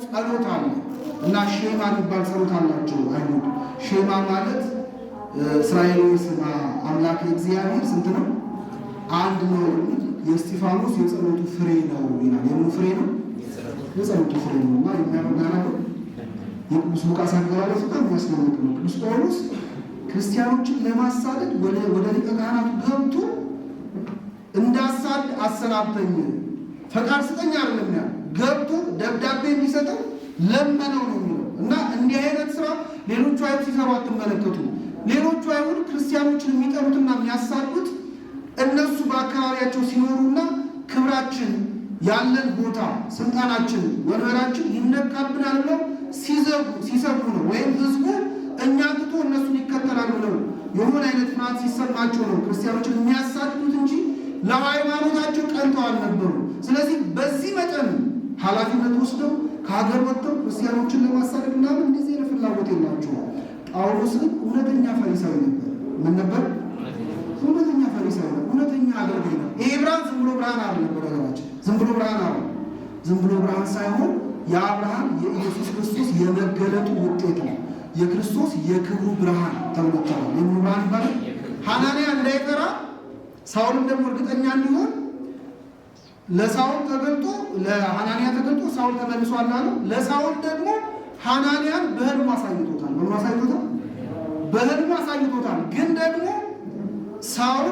ጸሎት አለ እና ሼማ የሚባል ጸሎት አላቸው አይሁድ። ሼማ ማለት እስራኤል ሆይ ስማ፣ አምላክ እግዚአብሔር ስንት ነው? አንድ ነው የሚል የእስጢፋኖስ የጸሎቱ ፍሬ ነው ይላል። የምኑ ፍሬ ነው? የጸሎቱ ፍሬ ነው። እና የሚያደርገው የቅዱስ ሉቃስ አገላለጽ በጣም የሚያስደንቅ ነው። ቅዱስ ጳውሎስ ክርስቲያኖችን ለማሳደድ ወደ ሊቀ ካህናቱ ገብቶ እንዳሳድ አሰናብተኝ ፈቃድ ስጠኝ አይደለም ያለው፣ ገብቶ ደብዳቤ የሚሰጠው ለመነው ነው የሚለው። እና እንዲህ አይነት ስራ ሌሎቹ አይሁድ ሲሰሩ አትመለከቱ። ሌሎቹ አይሁድ ክርስቲያኖችን የሚጠሉትና የሚያሳዱት እነሱ በአካባቢያቸው ሲኖሩና ክብራችን፣ ያለን ቦታ፣ ስልጣናችን፣ ወንበራችን ይነካብናል ብለው ሲሰጉ ነው። ወይም ህዝቡ እኛን ትቶ እነሱን ይከተላል ብለው የሆነ አይነት ፍርሃት ሲሰማቸው ነው ክርስቲያኖችን የሚያሳድዱት እንጂ ለሃይማኖታቸው ቀንተው አልነበሩ። ስለዚህ በዚህ መጠን ኃላፊነት ወስደው ከሀገር ወጥተው ክርስቲያኖችን ለማሳደድ ምናምን እንደዚህ አይነት ፍላጎት የላቸውም። ጳውሎስ ግን እውነተኛ ፈሪሳዊ ነበር። ምን ነበር? እውነተኛ ፈሪሳዊ ነበር። እውነተኛ አገልጋይ ነው። ይሄ ብርሃን ዝም ብሎ ብርሃን አይደለም። በነገራችን ዝም ብሎ ብርሃን አይደለም። ዝም ብሎ ብርሃን ሳይሆን ያ ብርሃን የኢየሱስ ክርስቶስ የመገለጡ ውጤት ነው። የክርስቶስ የክብሩ ብርሃን ተብሎ ይጠራል። የምኑ ብርሃን ይባላል? ሐናንያ እንዳይፈራ ሳውልም ደግሞ እርግጠኛ እንዲሆን ለሳውል ተገልጦ ለሐናንያ ተገልጦ ሳውል ተመልሷል አለው። ለሳውል ደግሞ ሐናንያን በህልሙ አሳይቶታል። በህልሙ አሳይቶታል። በህልሙ አሳይቶታል። ግን ደግሞ ሳውል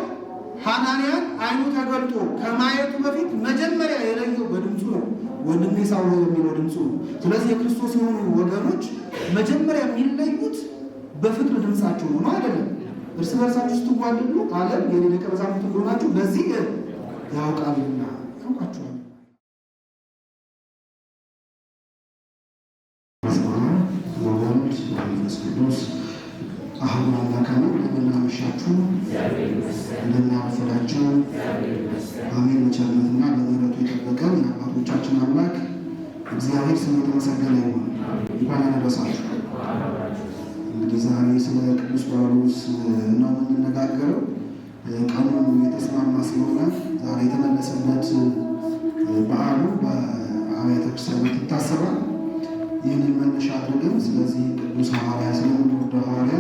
ሐናንያን አይኑ ተገልጦ ከማየቱ በፊት መጀመሪያ የለየው በድምፁ ነው። ወንድሜ ሳውል የሚለው ድምፁ ነው። ስለዚህ የክርስቶስ የሆኑ ወገኖች መጀመሪያ የሚለዩት በፍቅር ድምፃቸው ነው አይደለም? እርስ በርሳችሁ ስትዋደዱ ዓለም የኔ ደቀ መዛሙርት እንደሆናችሁ በዚህ ያውቃልና ያውቃችኋል። በስመ አብ ወወልድ ወመንፈስ ቅዱስ አሐዱ አምላክ አሜን። እንደምን አመሻችሁ? እንደምን አረፈዳችሁ? አሜን። በቸርነቱና በምሕረቱ የጠበቀን የአባቶቻችን አምላክ እግዚአብሔር ስሙ የተመሰገነ ይሁን። እንኳን አደረሳችሁ። እንግዲህ ዛሬ ስለ ቅዱስ ጳውሎስ ነው የምንነጋገረው። ቀኑ የተስማማ ስለሆነ ዛሬ የተመለሰበት በዓሉ በአብያተ ክርስቲያናት ይታሰባል። ይህንን መነሻ አድርገን ስለዚህ ቅዱስ ሐዋርያ ስለምንወደው ሐዋርያ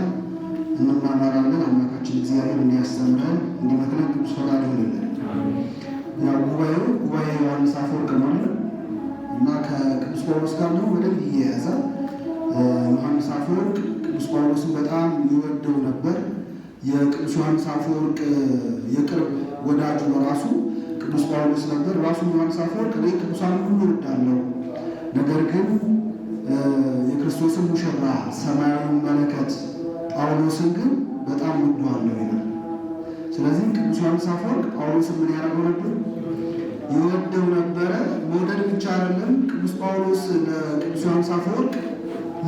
እንማማራለን። አምላካችን እግዚአብሔር እንዲያስተምረን እንዲመክረን ቅዱስ ፈቃዱ ይሁንልን። ያው ጉባኤው ጉባኤ ዮሐንስ አፈወርቅ ነው እና ከቅዱስ ጳውሎስ ጋር ደግሞ በደንብ ይያያዛል። ዮሐንስ አፈወርቅ ቅዱስ ጳውሎስን በጣም ይወደው ነበር። የቅዱስ ዮሐንስ አፈወርቅ የቅርብ ወዳጁ በራሱ ቅዱስ ጳውሎስ ነበር። ራሱ ዮሐንስ አፈወርቅ እኔ ቅዱሳን ሁሉ እወዳለሁ፣ ነገር ግን የክርስቶስን ሙሽራ ሰማያዊውን መለከት ጳውሎስን ግን በጣም እወደዋለሁ ይላል። ስለዚህ ቅዱስ ዮሐንስ አፈወርቅ ጳውሎስን ምን ያደርገው ነበር? ይወደው ነበረ። መውደድ ብቻ አይደለም፣ ቅዱስ ጳውሎስ ለቅዱስ ዮሐንስ አፈወርቅ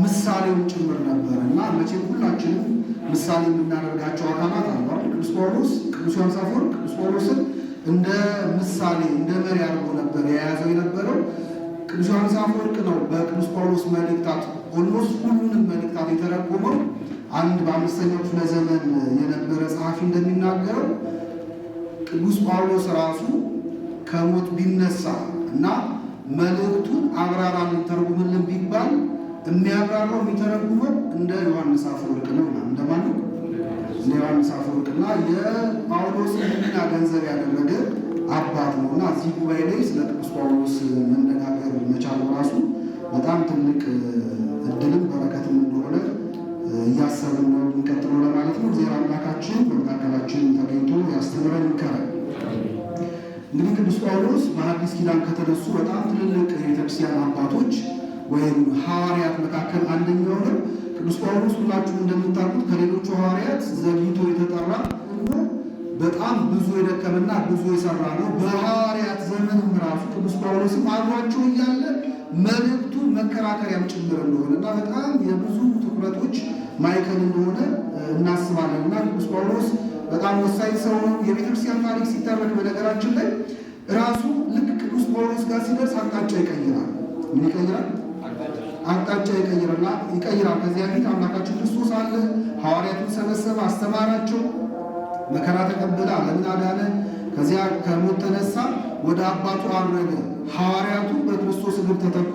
ምሳሌውን ጭምር ነበረ እና መቼም ሁላችንም ምሳሌ የምናደርጋቸው አካላት አሉ አይደል? ቅዱስ ጳውሎስ ቅዱስ ዮሐንስ አፈወርቅ ቅዱስ ጳውሎስን እንደ ምሳሌ እንደ መሪ አድርጎ ነበር የያዘው የነበረው። ቅዱስ ዮሐንስ አፈወርቅ ነው በቅዱስ ጳውሎስ መልእክታት almost ሁሉንም መልእክታት የተረጎመው። አንድ በአምስተኛው ክፍለ ዘመን የነበረ ጸሐፊ እንደሚናገረው ቅዱስ ጳውሎስ ራሱ ከሞት ቢነሳ እና መልእክቱን አብራራልን ተርጉምልን ቢባል የሚያብራራው የሚተረጉመው እንደ ዮሐንስ አፈወርቅ ነው። እንደማን ነው? እንደ ዮሐንስ አፈወርቅ እና የጳውሎስን ሕሊና ገንዘብ ያደረገ አባት ነው እና እዚህ ጉባኤ ላይ ስለ ቅዱስ ጳውሎስ መነጋገር መቻሉ ራሱ በጣም ትልቅ እድልም በረከትም እንደሆነ እያሰብን ነው የምንቀጥለው ለማለት ነው። እግዚአብሔር አምላካችን በመካከላችን ተገኝቶ ያስተምረን ይምከረን። እንግዲህ ቅዱስ ጳውሎስ በሐዲስ ኪዳን ከተነሱ በጣም ትልልቅ የቤተክርስቲያን አባቶች ወይም ሐዋርያት መካከል አንደኛው ነው። ቅዱስ ጳውሎስ ሁላችሁም እንደምታውቁት ከሌሎቹ ሐዋርያት ዘግይቶ የተጠራ በጣም ብዙ የደከመና ብዙ የሰራ ነው። በሐዋርያት ዘመንም ራሱ ቅዱስ ጳውሎስም አብሯቸው እያለ መልእክቱ መከራከሪያም ጭምር እንደሆነ እና በጣም የብዙ ትኩረቶች ማዕከል እንደሆነ እናስባለን እና ቅዱስ ጳውሎስ በጣም ወሳኝ ሰው ነው። የቤተክርስቲያን ታሪክ ሲተረክ በነገራችን ላይ ራሱ ልክ ቅዱስ ጳውሎስ ጋር ሲደርስ አቅጣጫ ይቀይራል። ምን ይቀይራል? አቅጣጫ ይቀይራል። ከዚያ ፊት አምላካችን ክርስቶስ አለ፣ ሐዋርያቱን ሰበሰበ፣ አስተማራቸው፣ መከራ ተቀበለ፣ ዓለምን አዳነ። ከዚያ ከሞት ተነሳ፣ ወደ አባቱ አረገ። ሐዋርያቱ በክርስቶስ እግር ተተኩ።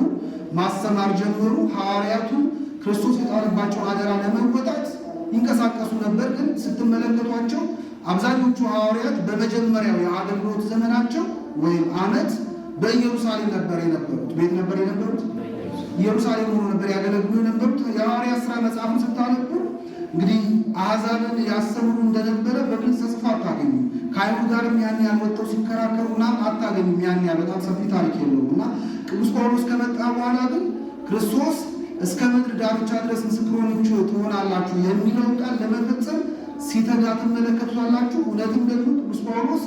ማስተማር ጀመሩ። ሐዋርያቱ ክርስቶስ የጣለባቸውን አደራ ለመወጣት ይንቀሳቀሱ ነበር። ግን ስትመለከቷቸው አብዛኞቹ ሐዋርያት በመጀመሪያው የአገልግሎት ዘመናቸው ወይም ዓመት በኢየሩሳሌም ነበር የነበሩት። ቤት ነበር የነበሩት፣ ኢየሩሳሌም ሆኖ ነበር ያገለግሉ የነበሩት። የሐዋርያት ሥራ መጽሐፍን ስታነቡ እንግዲህ አሕዛብን ያስተምሩ እንደነበረ በግልጽ ተጽፎ አታገኙም። ከአይሁድ ጋርም ያን ያህል ወጥተው ሲከራከሩ ምናምን አታገኙም። ያን ያህል በጣም ሰፊ ታሪክ የለውም እና ቅዱስ ጳውሎስ ከመጣ በኋላ ግን ክርስቶስ እስከ ምድር ዳርቻ ድረስ ምስክሮች ትሆናላችሁ የሚለውን ቃል ለመፈጸም ሲተጋ ትመለከቱታላችሁ። እውነትም ደግሞ ቅዱስ ጳውሎስ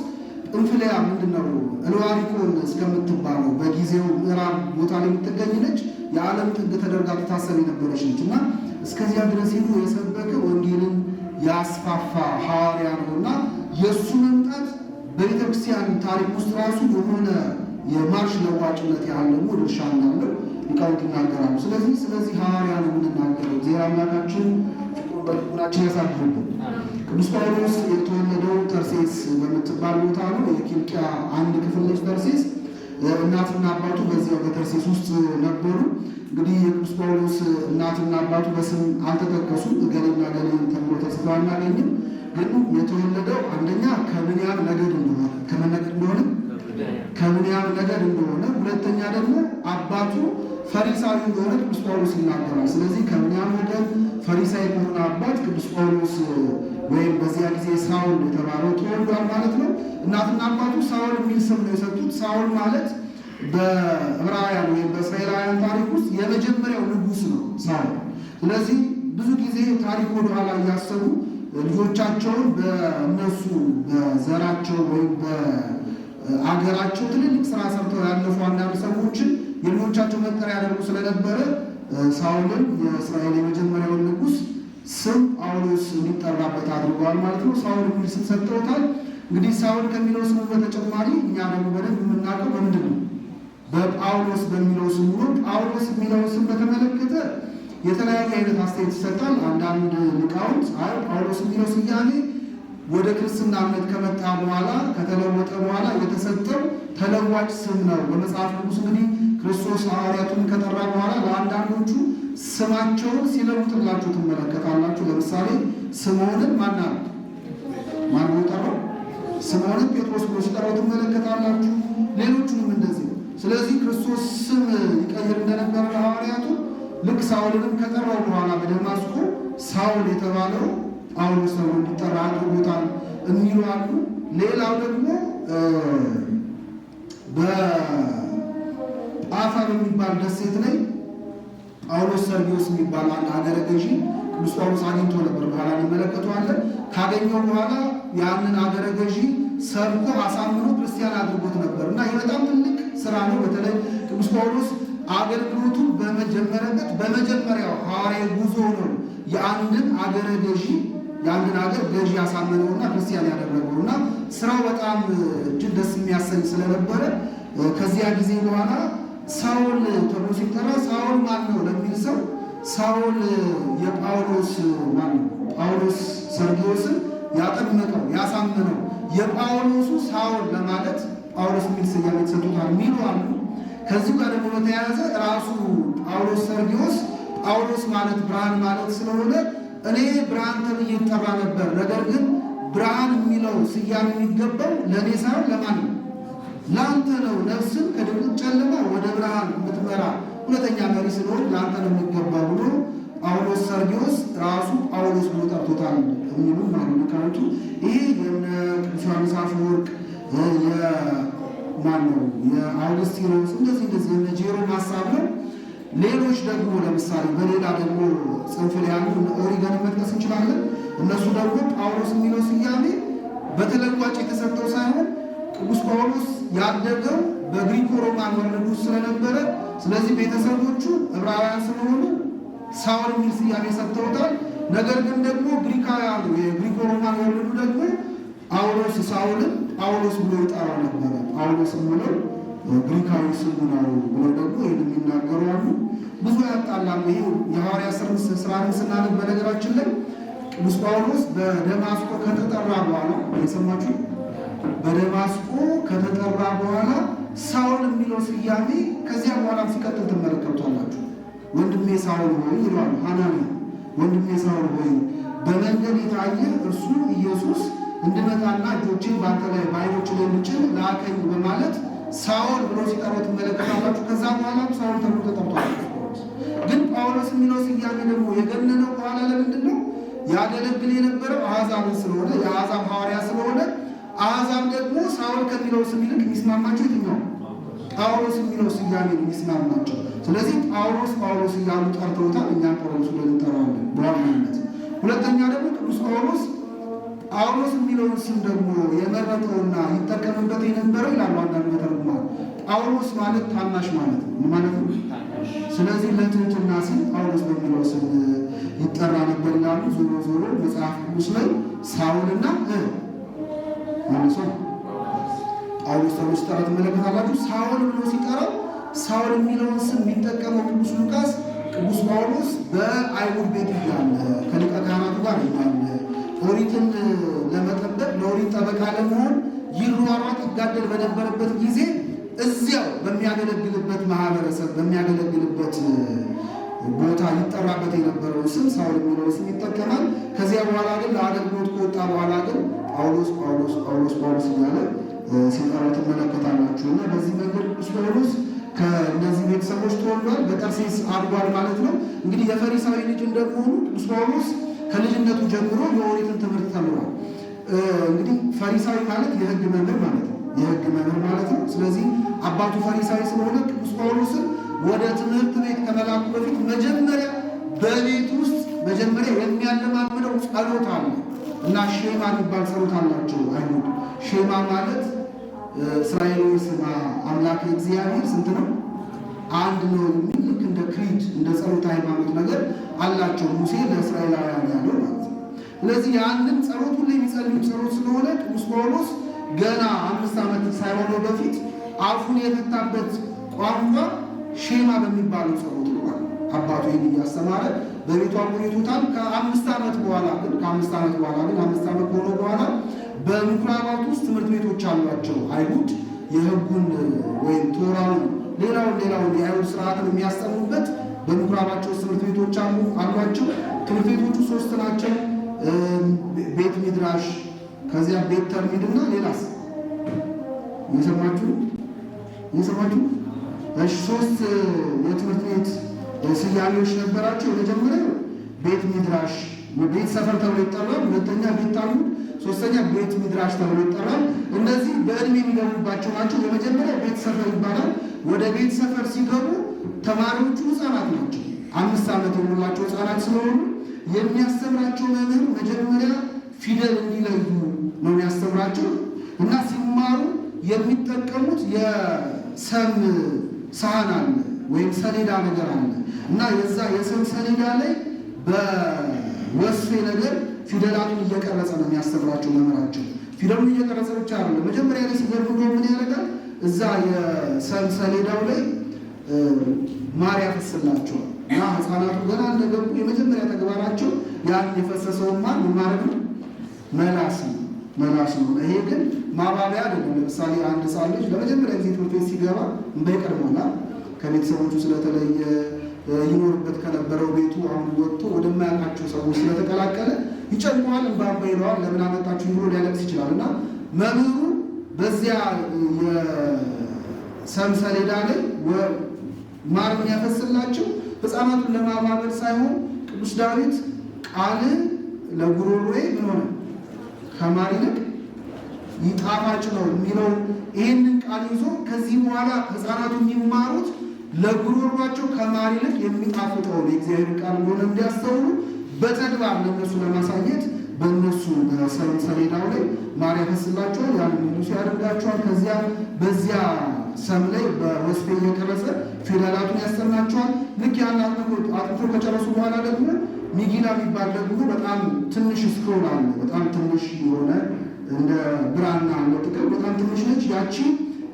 ጵንፍልያ ምንድነው እልዋሪቆን እስከምትባለው በጊዜው ምዕራብ ቦታ ላይ የምትገኝ ነች። የዓለም ጥግ ተደርጋ ትታሰብ የነበረች ነች እና እስከዚያ ድረስ ሄዶ የሰበከ ወንጌልን ያስፋፋ ሐዋርያ ነው እና የእሱ መምጣት በቤተክርስቲያን ታሪክ ውስጥ ራሱ የሆነ የማርሽ ለዋጭነት ያህል ደግሞ ድርሻ እንዳለው ሊቃውንት ይናገራሉ። ስለዚህ ሐዋርያ ነው የምንናገረው። እግዚአብሔር አምላካችን ፍቅሩን በልቡናችን ያሳድርብን። ቅዱስ ጳውሎስ የተወለደው ተርሴስ በምትባል ቦታ ነው። የኪልቅያ አንድ ክፍል ነች ተርሴስ። እናትና አባቱ በዚያው በተርሴስ ውስጥ ነበሩ። እንግዲህ የቅዱስ ጳውሎስ እናትና አባቱ በስም አልተጠቀሱም። እገሌና እገሌ ተብሎ ተጽፎ አናገኝም። ግን የተወለደው አንደኛ ከብንያም ነገድ እንደሆነ ከምን ነገድ እንደሆነ ከብንያም ነገድ እንደሆነ፣ ሁለተኛ ደግሞ አባቱ ፈሪሳዊ እንደሆነ ቅዱስ ጳውሎስ ይናገራል። ስለዚህ ከብንያም ወገን ፈሪሳዊ ከሆነ አባት ቅዱስ ጳውሎስ ወይም በዚያ ጊዜ ሳውል የተባለው ተወልዷል ማለት ነው። እናትና አባቱ ሳውል የሚል ስም ነው የሰጡት። ሳውል ማለት በዕብራውያን ወይም በእስራኤላውያን ታሪክ ውስጥ የመጀመሪያው ንጉሥ ነው ሳውል። ስለዚህ ብዙ ጊዜ ታሪክ ወደኋላ እያሰቡ ልጆቻቸውን በእነሱ በዘራቸው ወይም በአገራቸው ትልልቅ ስራ ሰርተው ያለፉ አንዳንድ ሰዎችን የልጆቻቸው መጠሪያ ያደርጉ ስለነበረ ሳውልን የእስራኤል የመጀመሪያውን ንጉሥ ስም ጳውሎስ እንዲጠራበት አድርገዋል ማለት ነው። ሳውል የሚል ስም ሰጥተውታል። እንግዲህ ሳውል ከሚለው ስሙ በተጨማሪ እኛ ደግሞ በደንብ የምናውቀው በምንድን ነው? በጳውሎስ በሚለው ስሙ ነው። ጳውሎስ የሚለውን ስም በተመለከተ የተለያየ አይነት አስተያየት ይሰጣል። አንዳንድ ሊቃውንት አይ ጳውሎስ የሚለው ስያሜ ወደ ክርስትና እምነት ከመጣ በኋላ ከተለወጠ በኋላ የተሰጠው ተለዋጭ ስም ነው። በመጽሐፍ ቅዱስ እንግዲህ ክርስቶስ ሐዋርያቱን ከጠራ በኋላ ለአንዳንዶቹ ስማቸውን ሲለውጥላቸው ትመለከታላችሁ። ለምሳሌ ስምዖንን ማን አለ? ማን ብሎ ጠራው? ስምዖንን ጴጥሮስ ብሎ ሲጠራው ትመለከታላችሁ። ሌሎቹንም እንደዚህ። ስለዚህ ክርስቶስ ስም ይቀይር እንደነበረ ለሐዋርያቱ ልክ ሳውልንም ከጠራው በኋላ በደማስቆ ሳውል የተባለው ጳውሎስ ተብሎ እንዲጠራ አድርጎታል የሚሉ አሉ። ሌላው ደግሞ በጣፋ በሚባል ደሴት ላይ ጳውሎስ ሰርጊዮስ የሚባል አንድ አገረ ገዢ ቅዱስ ጳውሎስ አግኝቶ ነበር። በኋላ እንመለከተዋለን። ካገኘው በኋላ ያንን አገረ ገዢ ሰብኮ አሳምኖ ክርስቲያን አድርጎት ነበር እና ይህ በጣም ትልቅ ስራ ነው። በተለይ ቅዱስ ጳውሎስ አገልግሎቱን በመጀመረበት በመጀመሪያው ሐዋርያዊ ጉዞ ነው የአንድን አገረ ገዢ የአንድን አገር ገዢ ያሳመነውና ክርስቲያን ያደረገውና ስራው በጣም እጅግ ደስ የሚያሰኝ ስለነበረ ከዚያ ጊዜ በኋላ ሳውል ተብሎ ሲጠራ ሳውል ማን ነው ለሚል ሰው ሳውል የጳውሎስ ማን ነው ጳውሎስ ሰርጊዮስን ያጠመቀው ያሳመነው የጳውሎሱ ሳውል ለማለት ጳውሎስ የሚል ስያሜ ተሰጥቶታል የሚሉ አሉ። ከዚሁ ጋር ደግሞ በተያያዘ ራሱ ጳውሎስ ሰርጊዮስ ጳውሎስ ማለት ብርሃን ማለት ስለሆነ እኔ ብርሃን ተብዬ እጠራ ነበር፣ ነገር ግን ብርሃን የሚለው ስያሜ የሚገባው ለእኔ ሳይሆን ለማን ነው? ለአንተ ነው። ነፍስን ከድቅድቅ ጨለማ ወደ ብርሃን የምትመራ ሁለተኛ መሪ ስለሆን ለአንተ ነው የሚገባው ብሎ ጳውሎስ ሰርጊዮስ ራሱ ጳውሎስ ብሎ ጠርቶታል የሚሉ አሉ ሊቃውንቱ። ይሄ የእነ ቅዱስ ዮሐንስ አፈወርቅ የማን ነው የአውግስጢኖስ እንደዚህ እንደዚህ የእነ ጄሮም ሀሳብ ነው። ሌሎች ደግሞ ለምሳሌ በሌላ ደግሞ ጽንፍ ላይ ያሉ ኦሪገን መጥቀስ እንችላለን። እነሱ ደግሞ ጳውሎስ የሚለው ስያሜ በተለዋጭ የተሰጠው ሳይሆን ቅዱስ ጳውሎስ ያደገው በ Greco Roman world ውስጥ ስለነበረ፣ ስለዚህ ቤተሰቦቹ ዕብራውያን ስለሆኑ ሳውል የሚል ስያሜ ሰጥተውታል። ነገር ግን ደግሞ ግሪካውያኑ የ Greco Roman world ኡ ደግሞ ጳውሎስ ሳውልን ጳውሎስ ብሎ ይጠራው ነበረ። ጳውሎስ የሚለው ግሪካዊ ስሙ ነው ብለው ደግሞ ይህን የሚናገሩ አሉ። ብዙ ያጣላል። ይሄ የሐዋርያት ሥራን ስናነብ በነገራችን ላይ ቅዱስ ጳውሎስ በደማስቆ ከተጠራ በኋላ የሰማችሁ በደማስቆ ከተጠራ በኋላ ሳውል የሚለው ስያሜ ከዚያ በኋላም ሲቀጥል ትመለከቱታላችሁ። ወንድሜ ሳውል ሆይ ይለዋል ሐናንያ። ወንድሜ ሳውል ሆይ በመንገድ የታየ እርሱ ኢየሱስ እንድመጣና እጆቼን በአንተ ላይ በዓይኖችህ ላይ እንድጭን ላከኝ በማለት ሳውል ብሎ ሲጠራው ትመለከታላችሁ። ከዛ በኋላም ሳውል ተብሎ ተጠርቷል። ግን ጳውሎስ የሚለው ስያሜ ደግሞ የገነነው በኋላ ለምንድን ነው? ያገለግል የነበረው አሕዛብን ስለሆነ የአሕዛብ ሐዋርያ ስለሆነ፣ አሕዛብ ደግሞ ሳውል ከሚለው ስም ይልቅ የሚስማማቸው የትኛው? ጳውሎስ የሚለው ስያሜ የሚስማማቸው። ስለዚህ ጳውሎስ ጳውሎስ እያሉ ጠርተውታል። እኛም ጳውሎስ ብለን እንጠራዋለን በዋናነት። ሁለተኛ ደግሞ ቅዱስ ጳውሎስ ጳውሎስ የሚለውን ስም ደግሞ የመረጠውና ይጠቀምበት የነበረው ይላሉ አንዳንድ መተርጉማን፣ ጳውሎስ ማለት ታናሽ ማለት ነው። ምን ማለት ነው? ስለዚህ ለትህትና ሲል ጳውሎስ በሚለው ስም ይጠራ ነበር ይላሉ። ዞሮ ዞሮ መጽሐፍ ቅዱስ ላይ ሳውልና መልሶ ጳውሎስ ተብሎ ሲጠራ ትመለከታላችሁ። ሳውል ብሎ ሲጠራው ሳውል የሚለውን ስም የሚጠቀመው ቅዱስ ሉቃስ ቅዱስ ጳውሎስ በአይሁድ ቤት እያለ ከሊቀ ካህናቱ ጋር እያለ ኦሪትን ለመጠበቅ ለኦሪት ጠበቃ ለመሆን ይሯሯጥ ይጋደል በነበረበት ጊዜ እዚያው በሚያገለግልበት ማህበረሰብ በሚያገለግልበት ቦታ ይጠራበት የነበረውን ስም ሳውል የሚለውን ስም ይጠቀማል። ከዚያ በኋላ ግን ለአገልግሎት ከወጣ በኋላ ግን ጳውሎስ ጳውሎስ ጳውሎስ ጳውሎስ እያለ ሲጠራው ትመለከታላችሁ። እና በዚህ መንገድ ቅዱስ ጳውሎስ ከእነዚህ ቤተሰቦች ተወልዷል፣ በጠርሴስ አድጓል ማለት ነው። እንግዲህ የፈሪሳዊ ልጅ እንደመሆኑ ቅዱስ ጳውሎስ ከልጅነቱ ጀምሮ የኦሪትን ትምህርት ተምሯል። እንግዲህ ፈሪሳዊ ማለት የሕግ መምህር ማለት ነው። የሕግ መምህር ማለት ነው። ስለዚህ አባቱ ፈሪሳዊ ስለሆነ ቅዱስ ጳውሎስን ወደ ትምህርት ቤት ከመላኩ በፊት መጀመሪያ በቤት ውስጥ መጀመሪያ የሚያለማምደው ጸሎት አለ እና ሼማ የሚባል ጸሎት አላቸው አይሁድ። ሼማ ማለት እስራኤል ሆይ ስማ፣ አምላክ እግዚአብሔር ስንት ነው? አንድ ነው የሚል ልክ እንደ creed እንደ ጸሎት ሃይማኖት ነገር አላቸው ሙሴ ለእስራኤላውያን ያለው ማለት ነው። ስለዚህ ያንን ጸሎት ሁሉ የሚጸልዩት ጸሎት ስለሆነ ቅዱስ ጳውሎስ ገና 5 ዓመት ሳይሆነው በፊት አፉን የፈታበት ቋንቋ ሼማ በሚባለው ጸሎት ነው ማለት ነው። አባቱ ይህን እያስተማረ በቤቱ አቆይቶታል። ከ5 ዓመት በኋላ ግን 5 ዓመት ከሆነ በኋላ በምኩራባት ውስጥ ትምህርት ቤቶች አሏቸው አይሁድ የሕጉን ወይም ቶራውን ሌላውን ሌላውን የአይሁድ ስርዓትን የሚያስተምሩበት በምኩራባቸው ውስጥ ትምህርት ቤቶች አሏቸው። ትምህርት ቤቶቹ 3 ናቸው። ቤት ሚድራሽ፣ ከዚያ ቤት ተልሚድ እና ሌላስ እየሰማችሁ እየሰማችሁ? እሺ፣ 3 የትምህርት ቤት ስያሜዎች ነበራቸው። የመጀመሪያው ቤት ሚድራሽ ቤት ሰፈር ተብሎ ይጠራል። ሁለተኛ ቤት ታልሙድ፣ ሶስተኛ ቤት ሚድራሽ ተብሎ ይጠራል። እነዚህ በእድሜ የሚገቡባቸው ናቸው። የመጀመሪያው ቤት ሰፈር ይባላል። ወደ ቤት ሰፈር ሲገቡ ተማሪዎቹ ህፃናት ናቸው። 5 ዓመት የሞላቸው ህፃናት ስለሆኑ የሚያስተምራቸው መምህር መጀመሪያ ፊደል እንዲለዩ ነው የሚያስተምራቸው እና ሲማሩ የሚጠቀሙት የሰም ሳህን አለ ወይም ሰሌዳ ነገር አለ እና የዛ የሰም ሰሌዳ ላይ በወስፌ ነገር ፊደላቱን እየቀረጸ ነው የሚያስተምራቸው መምህራቸው። ፊደሉን እየቀረጸ ብቻ አይደለም። መጀመሪያ ላይ ሲገቡ እንደውም ምን ያደርጋል? እዛ የሰም ሰሌዳው ላይ ማር ያፈስላቸዋል እና ህፃናቱ ገና እንደገቡ የመጀመሪያ ተግባራቸው ያን የፈሰሰውን ማር ምን ማድረግ ነው? መላስ ነው። መላስ ነው። ይሄ ግን ማባቢያ አይደለም። ለምሳሌ አንድ ህፃን ልጅ ለመጀመሪያ ጊዜ ትምህርት ቤት ሲገባ እንባ ይቀድመዋል። ከቤተሰቦቹ ስለተለየ ይኖርበት ከነበረው ቤቱ አሁን ወጥቶ ወደማያውቃቸው ሰዎች ስለተቀላቀለ ይጨንቀዋል፣ እንባ እንባ ይለዋል። ለምን አመጣችሁ ብሎ ሊያለቅስ ይችላል። እና መምህሩ በዚያ የሰም ሰሌዳ ላይ ማር የሚያፈስላቸው ህፃናቱን ለማባበል ሳይሆን ቅዱስ ዳዊት ቃል ለጉሮሮዬ ምን ሆነ ከማር ይልቅ ይጣፋጭ ነው የሚለው ይህንን ቃል ይዞ ከዚህ በኋላ ህፃናቱ የሚማሩት ለጉሮሯቸው ከማር ይልቅ የሚጣፍጠውን የእግዚአብሔር ቃል እንደሆነ እንዲያስተውሉ በተግባር ለእነሱ ለማሳየት በእነሱ በሰም ሰሌዳው ላይ ማር ያፈስላቸዋል። ያን ሙሴ ያደርጋቸዋል። ከዚያ በዚያ ሰም ላይ በወስፌ እየቀረጸ ፊደላቱን ያስጠናቸዋል። ልክ ያን አጥንቶ ከጨረሱ በኋላ ደግሞ ሚጊላ የሚባል ደግሞ በጣም ትንሽ scroll አለ። በጣም ትንሽ የሆነ እንደ ብራና አለ ጥቅል በጣም ትንሽ ነች። ያቺ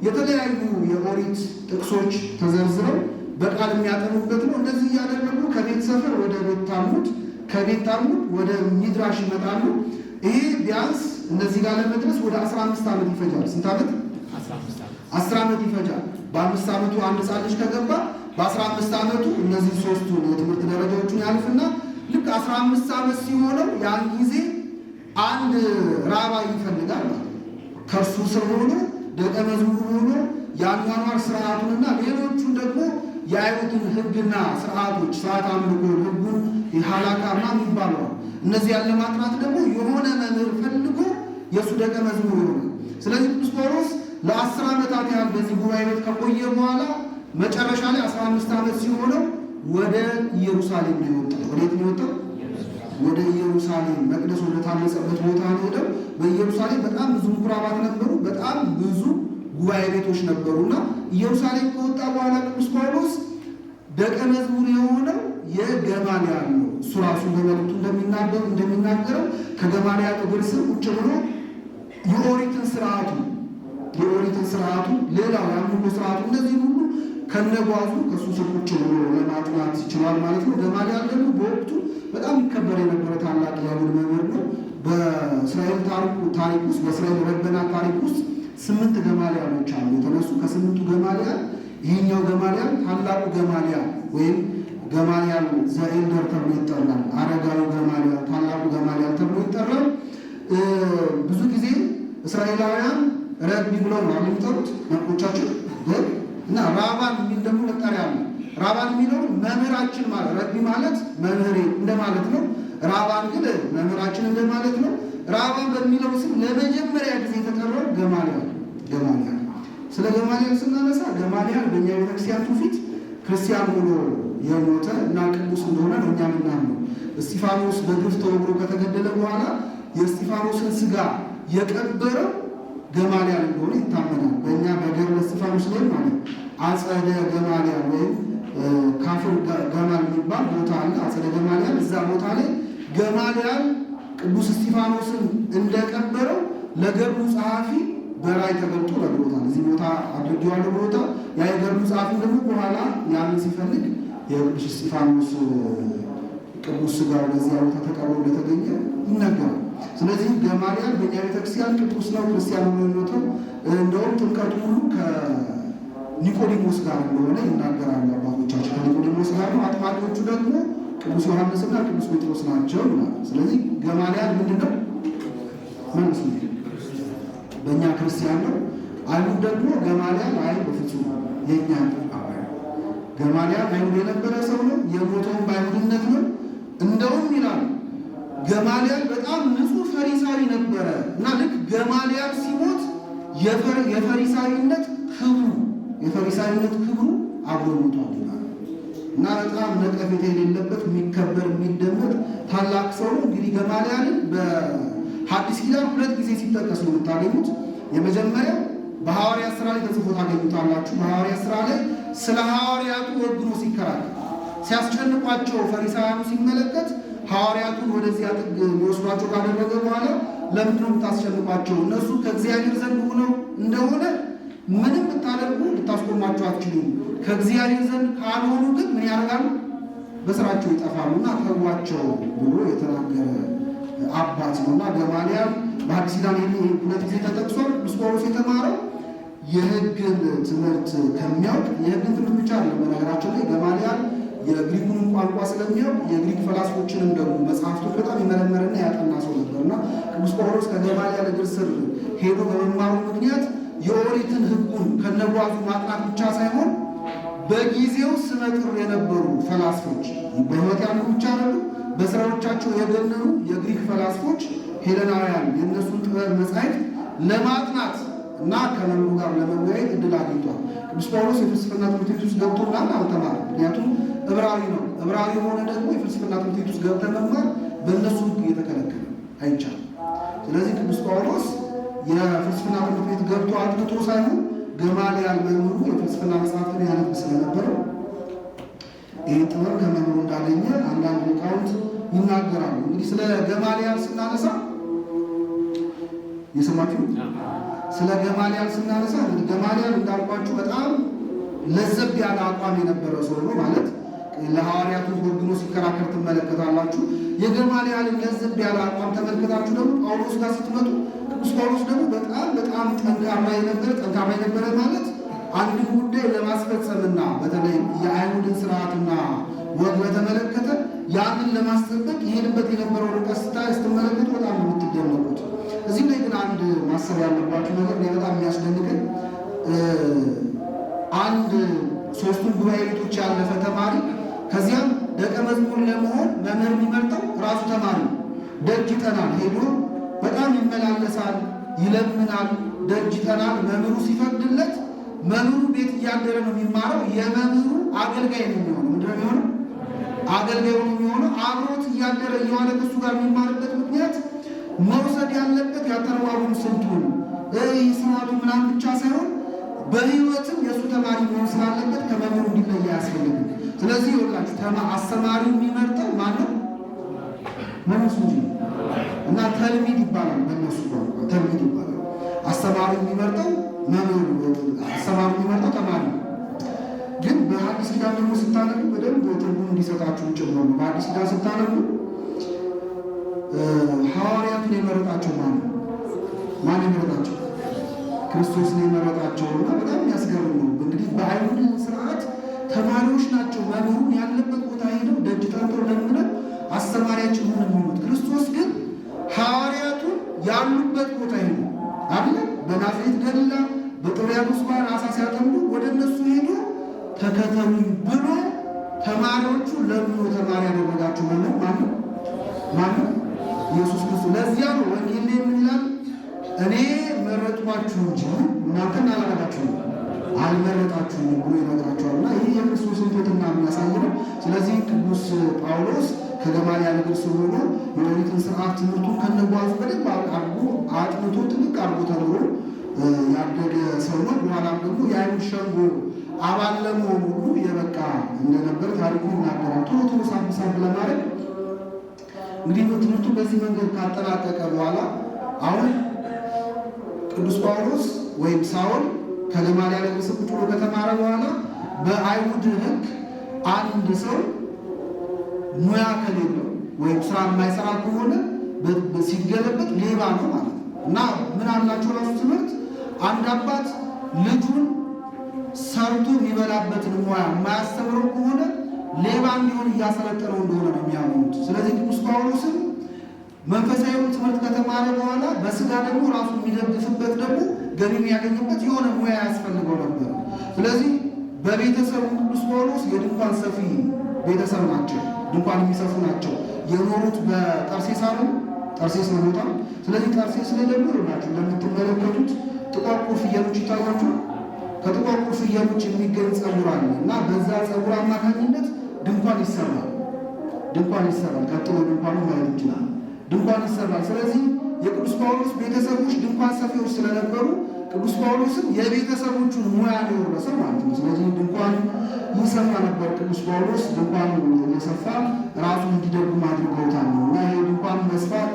የተለያዩ የኦሪት ጥቅሶች ተዘርዝረው በቃል የሚያጠኑበት ነው። እንደዚህ እያደረጉ ከቤት ሰፈር ወደ ቤት ታልሙድ፣ ከቤት ታልሙድ ወደ ሚድራሽ ይመጣሉ። ይሄ ቢያንስ እነዚህ ጋር ለመድረስ ወደ 15 ዓመት ይፈጃል። ስንት ዓመት? 10 ዓመት ይፈጃል። በ5 ዓመቱ አንድ ሕፃን ልጅ ከገባ በ15 ዓመቱ እነዚህ ሶስቱን የትምህርት ደረጃዎችን ያልፍና ልክ 15 ዓመት ሲሆነው ያን ጊዜ አንድ ራባይ ይፈልጋል ማለት ነው። ከእርሱ ስር ሆኖ ደቀ መዝሙር ሆኖ የአኗኗር ስርዓቱንና ሌሎቹን ደግሞ የአይሁድን ሕግና ስርዓቶች ስርዓት አምልኮ ሕጉን የሃላካና የሚባለው እነዚህ ያለ ማጥናት ደግሞ የሆነ መምህር ፈልጎ የእሱ ደቀ መዝሙር ይሆናል። ስለዚህ ቅዱስ ጳውሎስ ለ10 ዓመታት ያህል በዚህ ጉባኤ ቤት ከቆየ በኋላ መጨረሻ ላይ 15 ዓመት ሲሆነው ወደ ኢየሩሳሌም ነው የወጣው። ወዴት ነው የወጣው? ወደ ኢየሩሳሌም መቅደስ ወደ ታነጸበት ቦታ ነው ሄደው። በኢየሩሳሌም በጣም ብዙ ምኩራባት ነበሩ፣ በጣም ብዙ ጉባኤ ቤቶች ነበሩና ኢየሩሳሌም ከወጣ በኋላ ቅዱስ ጳውሎስ ደቀ መዝሙር የሆነው የገማልያል ነው። እሱ ራሱ በመልእክቱ እንደሚናገረው ከገማልያል እግር ስር ቁጭ ብሎ የኦሪትን ስርዓቱ ሌላው የአምልኮ ስርዓቱ እነዚህ ሁሉ ከነጓዙ ከሱ ስር ቁጭ ብሎ ለማጥናት ይችላል ማለት ነው። ገማልያል ደግሞ በወቅቱ በጣም ይከበር የነበረ ታላቅ የአይሁድ መምህር ነው። በእስራኤል ታሪክ ውስጥ በእስራኤል ረበናት ታሪክ ውስጥ 8 ገማልያኖች አሉ የተነሱ። ከ8ቱ ገማልያል ይሄኛው ገማልያል ታላቁ ገማልያል ወይም ገማልያል the elder ተብሎ ይጠራል። አረጋዊ ገማልያል፣ ታላቁ ገማልያል ተብሎ ይጠራል። ብዙ ጊዜ እስራኤላውያን ረቢ ብለው ነው የሚጠሩት መምህሮቻቸው እና ራባን የሚል ደግሞ መጠሪያ አለ። ራባን የሚለው መምህራችን ማለት ረቢ ማለት መምህሬ እንደማለት ነው። ራባን ግን መምህራችን እንደማለት ነው። ራባን በሚለው ስም ለመጀመሪያ ጊዜ የተጠራው ገማልያል። ስለ ገማልያል ስናነሳ ገማልያል በእኛ ቤተክርስቲያን ትውፊት ክርስቲያን ሆኖ የሞተ እና ቅዱስ እንደሆነ ነው እኛ የምናምነው። እስጢፋኖስ በግፍ ተወግሮ ከተገደለ በኋላ የእስጢፋኖስን ስጋ የቀበረው ገማልያል እንደሆነ ይታመናል። በእኛ በገድለ እስጢፋኖስ ላይ ማለት አጸደ ገማልያል ወይም ካፍር ገማል የሚባል ቦታ አለ። አጸደ ገማልያል፣ እዛ ቦታ ላይ ገማልያል ቅዱስ እስጢፋኖስን እንደቀበረው ለገድሉ ጸሐፊ በራእይ ተገልጦ ነግሮታል። እዚህ ቦታ አድርጌዋለሁ ብሎታል። ያ የገድሉ ጸሐፊ ደግሞ በኋላ ያንን ሲፈልግ የቅዱስ እስጢፋኖስ ቅዱስ ስጋው በዚያ ቦታ ተቀብሮ እንደተገኘ ይነገራል። ስለዚህ ገማልያል በእኛ ቤተክርስቲያን ቅዱስ ነው፣ ክርስቲያን ሆኖ የሞተው። እንደውም ጥምቀቱ ሁሉ ከኒቆዲሞስ ጋር እንደሆነ ይናገራሉ አባቶቻችን። ከኒቆዲሞስ ጋር ነው። አጥማቂዎቹ ደግሞ ቅዱስ ዮሐንስና ቅዱስ ጴጥሮስ ናቸው ይላል። ስለዚህ ገማልያል ምንድነው? መልሱ በእኛ ክርስቲያን ነው። አይሁድ ደግሞ ገማልያል አይ በፍጹም የኛ ገማልያል አይሁድ የነበረ ሰው ነው፣ የሞተውን በአይሁድነት ነው። እንደውም ይላል ገማልያል በጣም ንጹህ ፈሪሳዊ ነበረ እና ልክ ገማልያል ሲሞት የፈሪሳዊነት ክብሩ አብሮ ሞቷል ይላል። እና በጣም ነቀፌታ የሌለበት የሚከበር የሚደመጥ ታላቅ ሰው ነው። እንግዲህ ገማልያልን በሐዲስ ኪዳን 2 ጊዜ ሲጠቀስ ነው የምታገኙት። የመጀመሪያው በሐዋርያት ሥራ ላይ ተጽፎ ታገኙታላችሁ። በሐዋርያት ሥራ ላይ ስለ ሐዋርያቱ ወግኖ ሲከራከር ሲያስጨንቋቸው ፈሪሳውያኑ ሲመለከት ሐዋርያቱን ወደዚያ ጥግ ሊወስዷቸው ካደረገ በኋላ ለምንድን ነው የምታስጨንቋቸው? እነሱ ከእግዚአብሔር ዘንድ ሆነው እንደሆነ ምንም ብታደርጉ ልታስቆሟቸው አትችሉም። ከእግዚአብሔር ዘንድ ካልሆኑ ግን ምን ያደርጋሉ? በስራቸው ይጠፋሉና ተዋቸው ብሎ የተናገረ አባት ነውና ገማልያል በሐዲስ ኪዳን 2 ጊዜ ተጠቅሷል። ቅዱስ ጳውሎስ የተማረው የሕግን ትምህርት ከሚያውቅ የሕግን ትምህርት ብቻ አይደለም። በነገራችን ላይ ገማልያል የግሪኩን ቋንቋ ስለሚያውቅ የግሪክ ፈላስፎችንም ደግሞ መጽሐፍቶች በጣም የመረመረና ያጠና ሰው ነበርና ቅዱስ ጳውሎስ ከገማልያል እግር ስር ሄዶ በመማሩ ምክንያት የኦሪትን ሕጉን ከነጓዙ ማጥናት ብቻ ሳይሆን በጊዜው ስመጥር የነበሩ ፈላስፎች በሕይወት ያሉ ብቻ አይደሉም፣ በስራዎቻቸው የገነኑ የግሪክ ፈላስፎች ሄለናውያን የነሱን ጥበብ መጻሕፍት ለማጥናት እና ከመምህሩ ጋር ለመወያየት እድል አግኝቷል። ቅዱስ ጳውሎስ የፍልስፍና ትምህርት ቤት ውስጥ ገብቶ ምናምን አልተማረም። ምክንያቱም ዕብራዊ ነው። ዕብራዊ የሆነ ደግሞ የፍልስፍና ትምህርት ቤት ውስጥ ገብተህ መማር በእነሱ ሕግ እየተከለከለ አይቻልም። ስለዚህ ቅዱስ ጳውሎስ የፍልስፍና ትምህርት ቤት ገብቶ አጥንቶ ሳይሆን ገማልያል መምህሩ የፍልስፍና መጽሐፍትን ያነብ ስለነበረው ይህን ጥበብ ከመምህሩ እንዳገኘ አንዳንድ ሊቃውንት ይናገራሉ። እንግዲህ ስለ ገማልያል ስናነሳ የሰማችሁ ስለ ገማልያል ስናነሳ እንግዲህ ገማልያል እንዳልኳችሁ በጣም ለዘብ ያለ አቋም የነበረ ሰው ነው። ማለት ለሐዋርያቱ ወግኖ ሲከራከር ትመለከታላችሁ። የገማልያልን ለዘብ ያለ አቋም ተመልከታችሁ ደግሞ ጳውሎስ ጋር ስትመጡ ቅዱስ ጳውሎስ ደግሞ በጣም በጣም ጠንካራ የነበረ ማለት አንድን ጉዳይ ለማስፈጸምና በተለይ የአይሁድን ስርዓትና ወግ በተመለከተ ያንን ለማስጠበቅ ይሄድበት የነበረው ርቀት ስትመለከቱ በጣም ነው የምትደነቁት። እዚህ ላይ ግን አንድ ማሰብ ያለባችሁ ነገር እኔ በጣም የሚያስደንቀኝ አንድ ሶስቱን ጉባኤ ቤቶች ያለፈ ተማሪ ከዚያም ደቀ መዝሙር ለመሆን መምህር የሚመርጠው ራሱ ተማሪ ነው። ደጅ ይጠናል፣ ሄዶ በጣም ይመላለሳል፣ ይለምናል፣ ደጅ ይጠናል። መምህሩ ሲፈቅድለት መምህሩ ቤት እያደረ ነው የሚማረው። የመምህሩ አገልጋይ ነው የሚሆነው። ምንድን ነው የሚሆነው? አገልጋይ ነው የሚሆነው። አብሮት እያደረ እየዋለ ከእሱ ጋር የሚማርበት ምክንያት መውሰድ ያለበት ያተረጓጉም ስልቱን ስርዓቱ ምናምን ብቻ ሳይሆን በሕይወትም የእሱ ተማሪ መሆን ስላለበት ከመምህሩ እንዲለይ አያስፈልግም። ስለዚህ ይኸውላችሁ አስተማሪው የሚመርጠው ማነው? መምህሩ እንጂ እና ተልሚድ ይባላል። በእነሱ ቋንቋ ተልሚድ ይባላል። አስተማሪው የሚመርጠው መምህሩ፣ አስተማሪው የሚመርጠው ተማሪ ነው። ግን በሐዲስ ኪዳን ደግሞ ስታነቡ በደንብ ትርጉም እንዲሰጣችሁ ጭምር ነው። በሐዲስ ኪዳን ስታነቡ ሐዋርያቱን የመረጣቸው ማን ነው? ማን የመረጣቸው? ክርስቶስ ነው የመረጣቸው። እና በጣም የሚያስገርም ነው። እንግዲህ በአይሁድ ስርዓት ተማሪዎች ናቸው መምህሩን ያለበት ቦታ ሄደው ደጅ ጠርተው ለምነው አስተማሪያችን ሁን የሚሉት። ክርስቶስ ግን ሐዋርያቱን ያሉበት ቦታ ሄዱ አይደል? በናዝሬት ገሊላ በጥብርያዶስ ባህር ዓሣ ሲያጠምዱ ወደ እነሱ ሄዶ ተከተሉኝ ብሎ ተማሪዎቹ ለምኖ ተማሪ ያደረጋቸው መምህር ማነው? ማነው? ኢየሱስ ክርስቶስ። ለዚያ ነው ወንጌል ላይ ምን ይላል? እኔ መረጥኳችሁ እንጂ እናንተን አላደረጋችሁም አልመረጣችሁም ብሎ ይነግራቸዋል። እና ይህ የክርስቶስን ትሕትና የሚያሳይ ነው። ስለዚህ ቅዱስ ጳውሎስ ከገማልያል እግር ስር ሆኖ የኦሪትን ስርዓት ትምህርቱን ከነጓዙ በደንብ አድርጎ አጥንቶ ጥንቅ አድርጎ ተምሮ ያደገ ሰው ነው። በኋላም ደግሞ የአይሁድ ሸንጎ አባል ለመሆን ሁሉ የበቃ እንደነበር ታሪኩ ይናገራል። ቶሎ ቶሎ ሳብ ሳብ ለማድረግ እንግዲህ ትምህርቱን በዚህ መንገድ ካጠናቀቀ በኋላ አሁን ቅዱስ ጳውሎስ ወይም ሳውል ከገማልያል እግር ስር ቁጭ ብሎ ከተማረ በኋላ በአይሁድ ሕግ አንድ ሰው ሙያ ከሌለው ወይም ስራ የማይሰራ ከሆነ ሲገለበጥ ሌባ ነው ማለት ነው። እና ምን አላቸው ራሱ ትምህርት አንድ አባት ልጁን ሰርቶ የሚበላበትን ሙያ የማያስተምረው ከሆነ ሌባ እንዲሆን እያሰለጠነው እንደሆነ ነው የሚያምኑት። ስለዚህ ቅዱስ ጳውሎስም መንፈሳዊውን ትምህርት ከተማረ በኋላ በስጋ ደግሞ ራሱ የሚደግፍበት ደግሞ ገቢ የሚያገኝበት የሆነ ሙያ ያስፈልገው ነበር። ስለዚህ በቤተሰቡ ቅዱስ ጳውሎስ የድንኳን ሰፊ ቤተሰብ ናቸው። ድንኳን የሚሰፉ ናቸው። የኖሩት በጠርሴስ ነው። ጠርሴስ ነው ቦታ። ስለዚህ ጠርሴስ ላይ ደግሞ ይኸውላችሁ እንደምትመለከቱት ጥቋቁር ፍየሎች ይታያችሁ። ከጥቋቁር ፍየሎች የሚገኝ ጸጉር አለ እና በዛ ጸጉር አማካኝነት ድንኳን ይሰራል። ድንኳን ይሰራል። ቀጥሎ ድንኳኑ ማየት እንችላለን። ድንኳን ይሰራል። ስለዚህ የቅዱስ ጳውሎስ ቤተሰቦች ድንኳን ሰፊዎች ስለነበሩ ቅዱስ ጳውሎስም የቤተሰቦቹን ሙያ ነው የወረሰው ማለት ነው። ስለዚህ ድንኳን ይሰፋ ነበር። ቅዱስ ጳውሎስ ድንኳን እየሰፋ ራሱን እንዲደጉም አድርገውታል ነው እና ይሄ ድንኳን መስፋት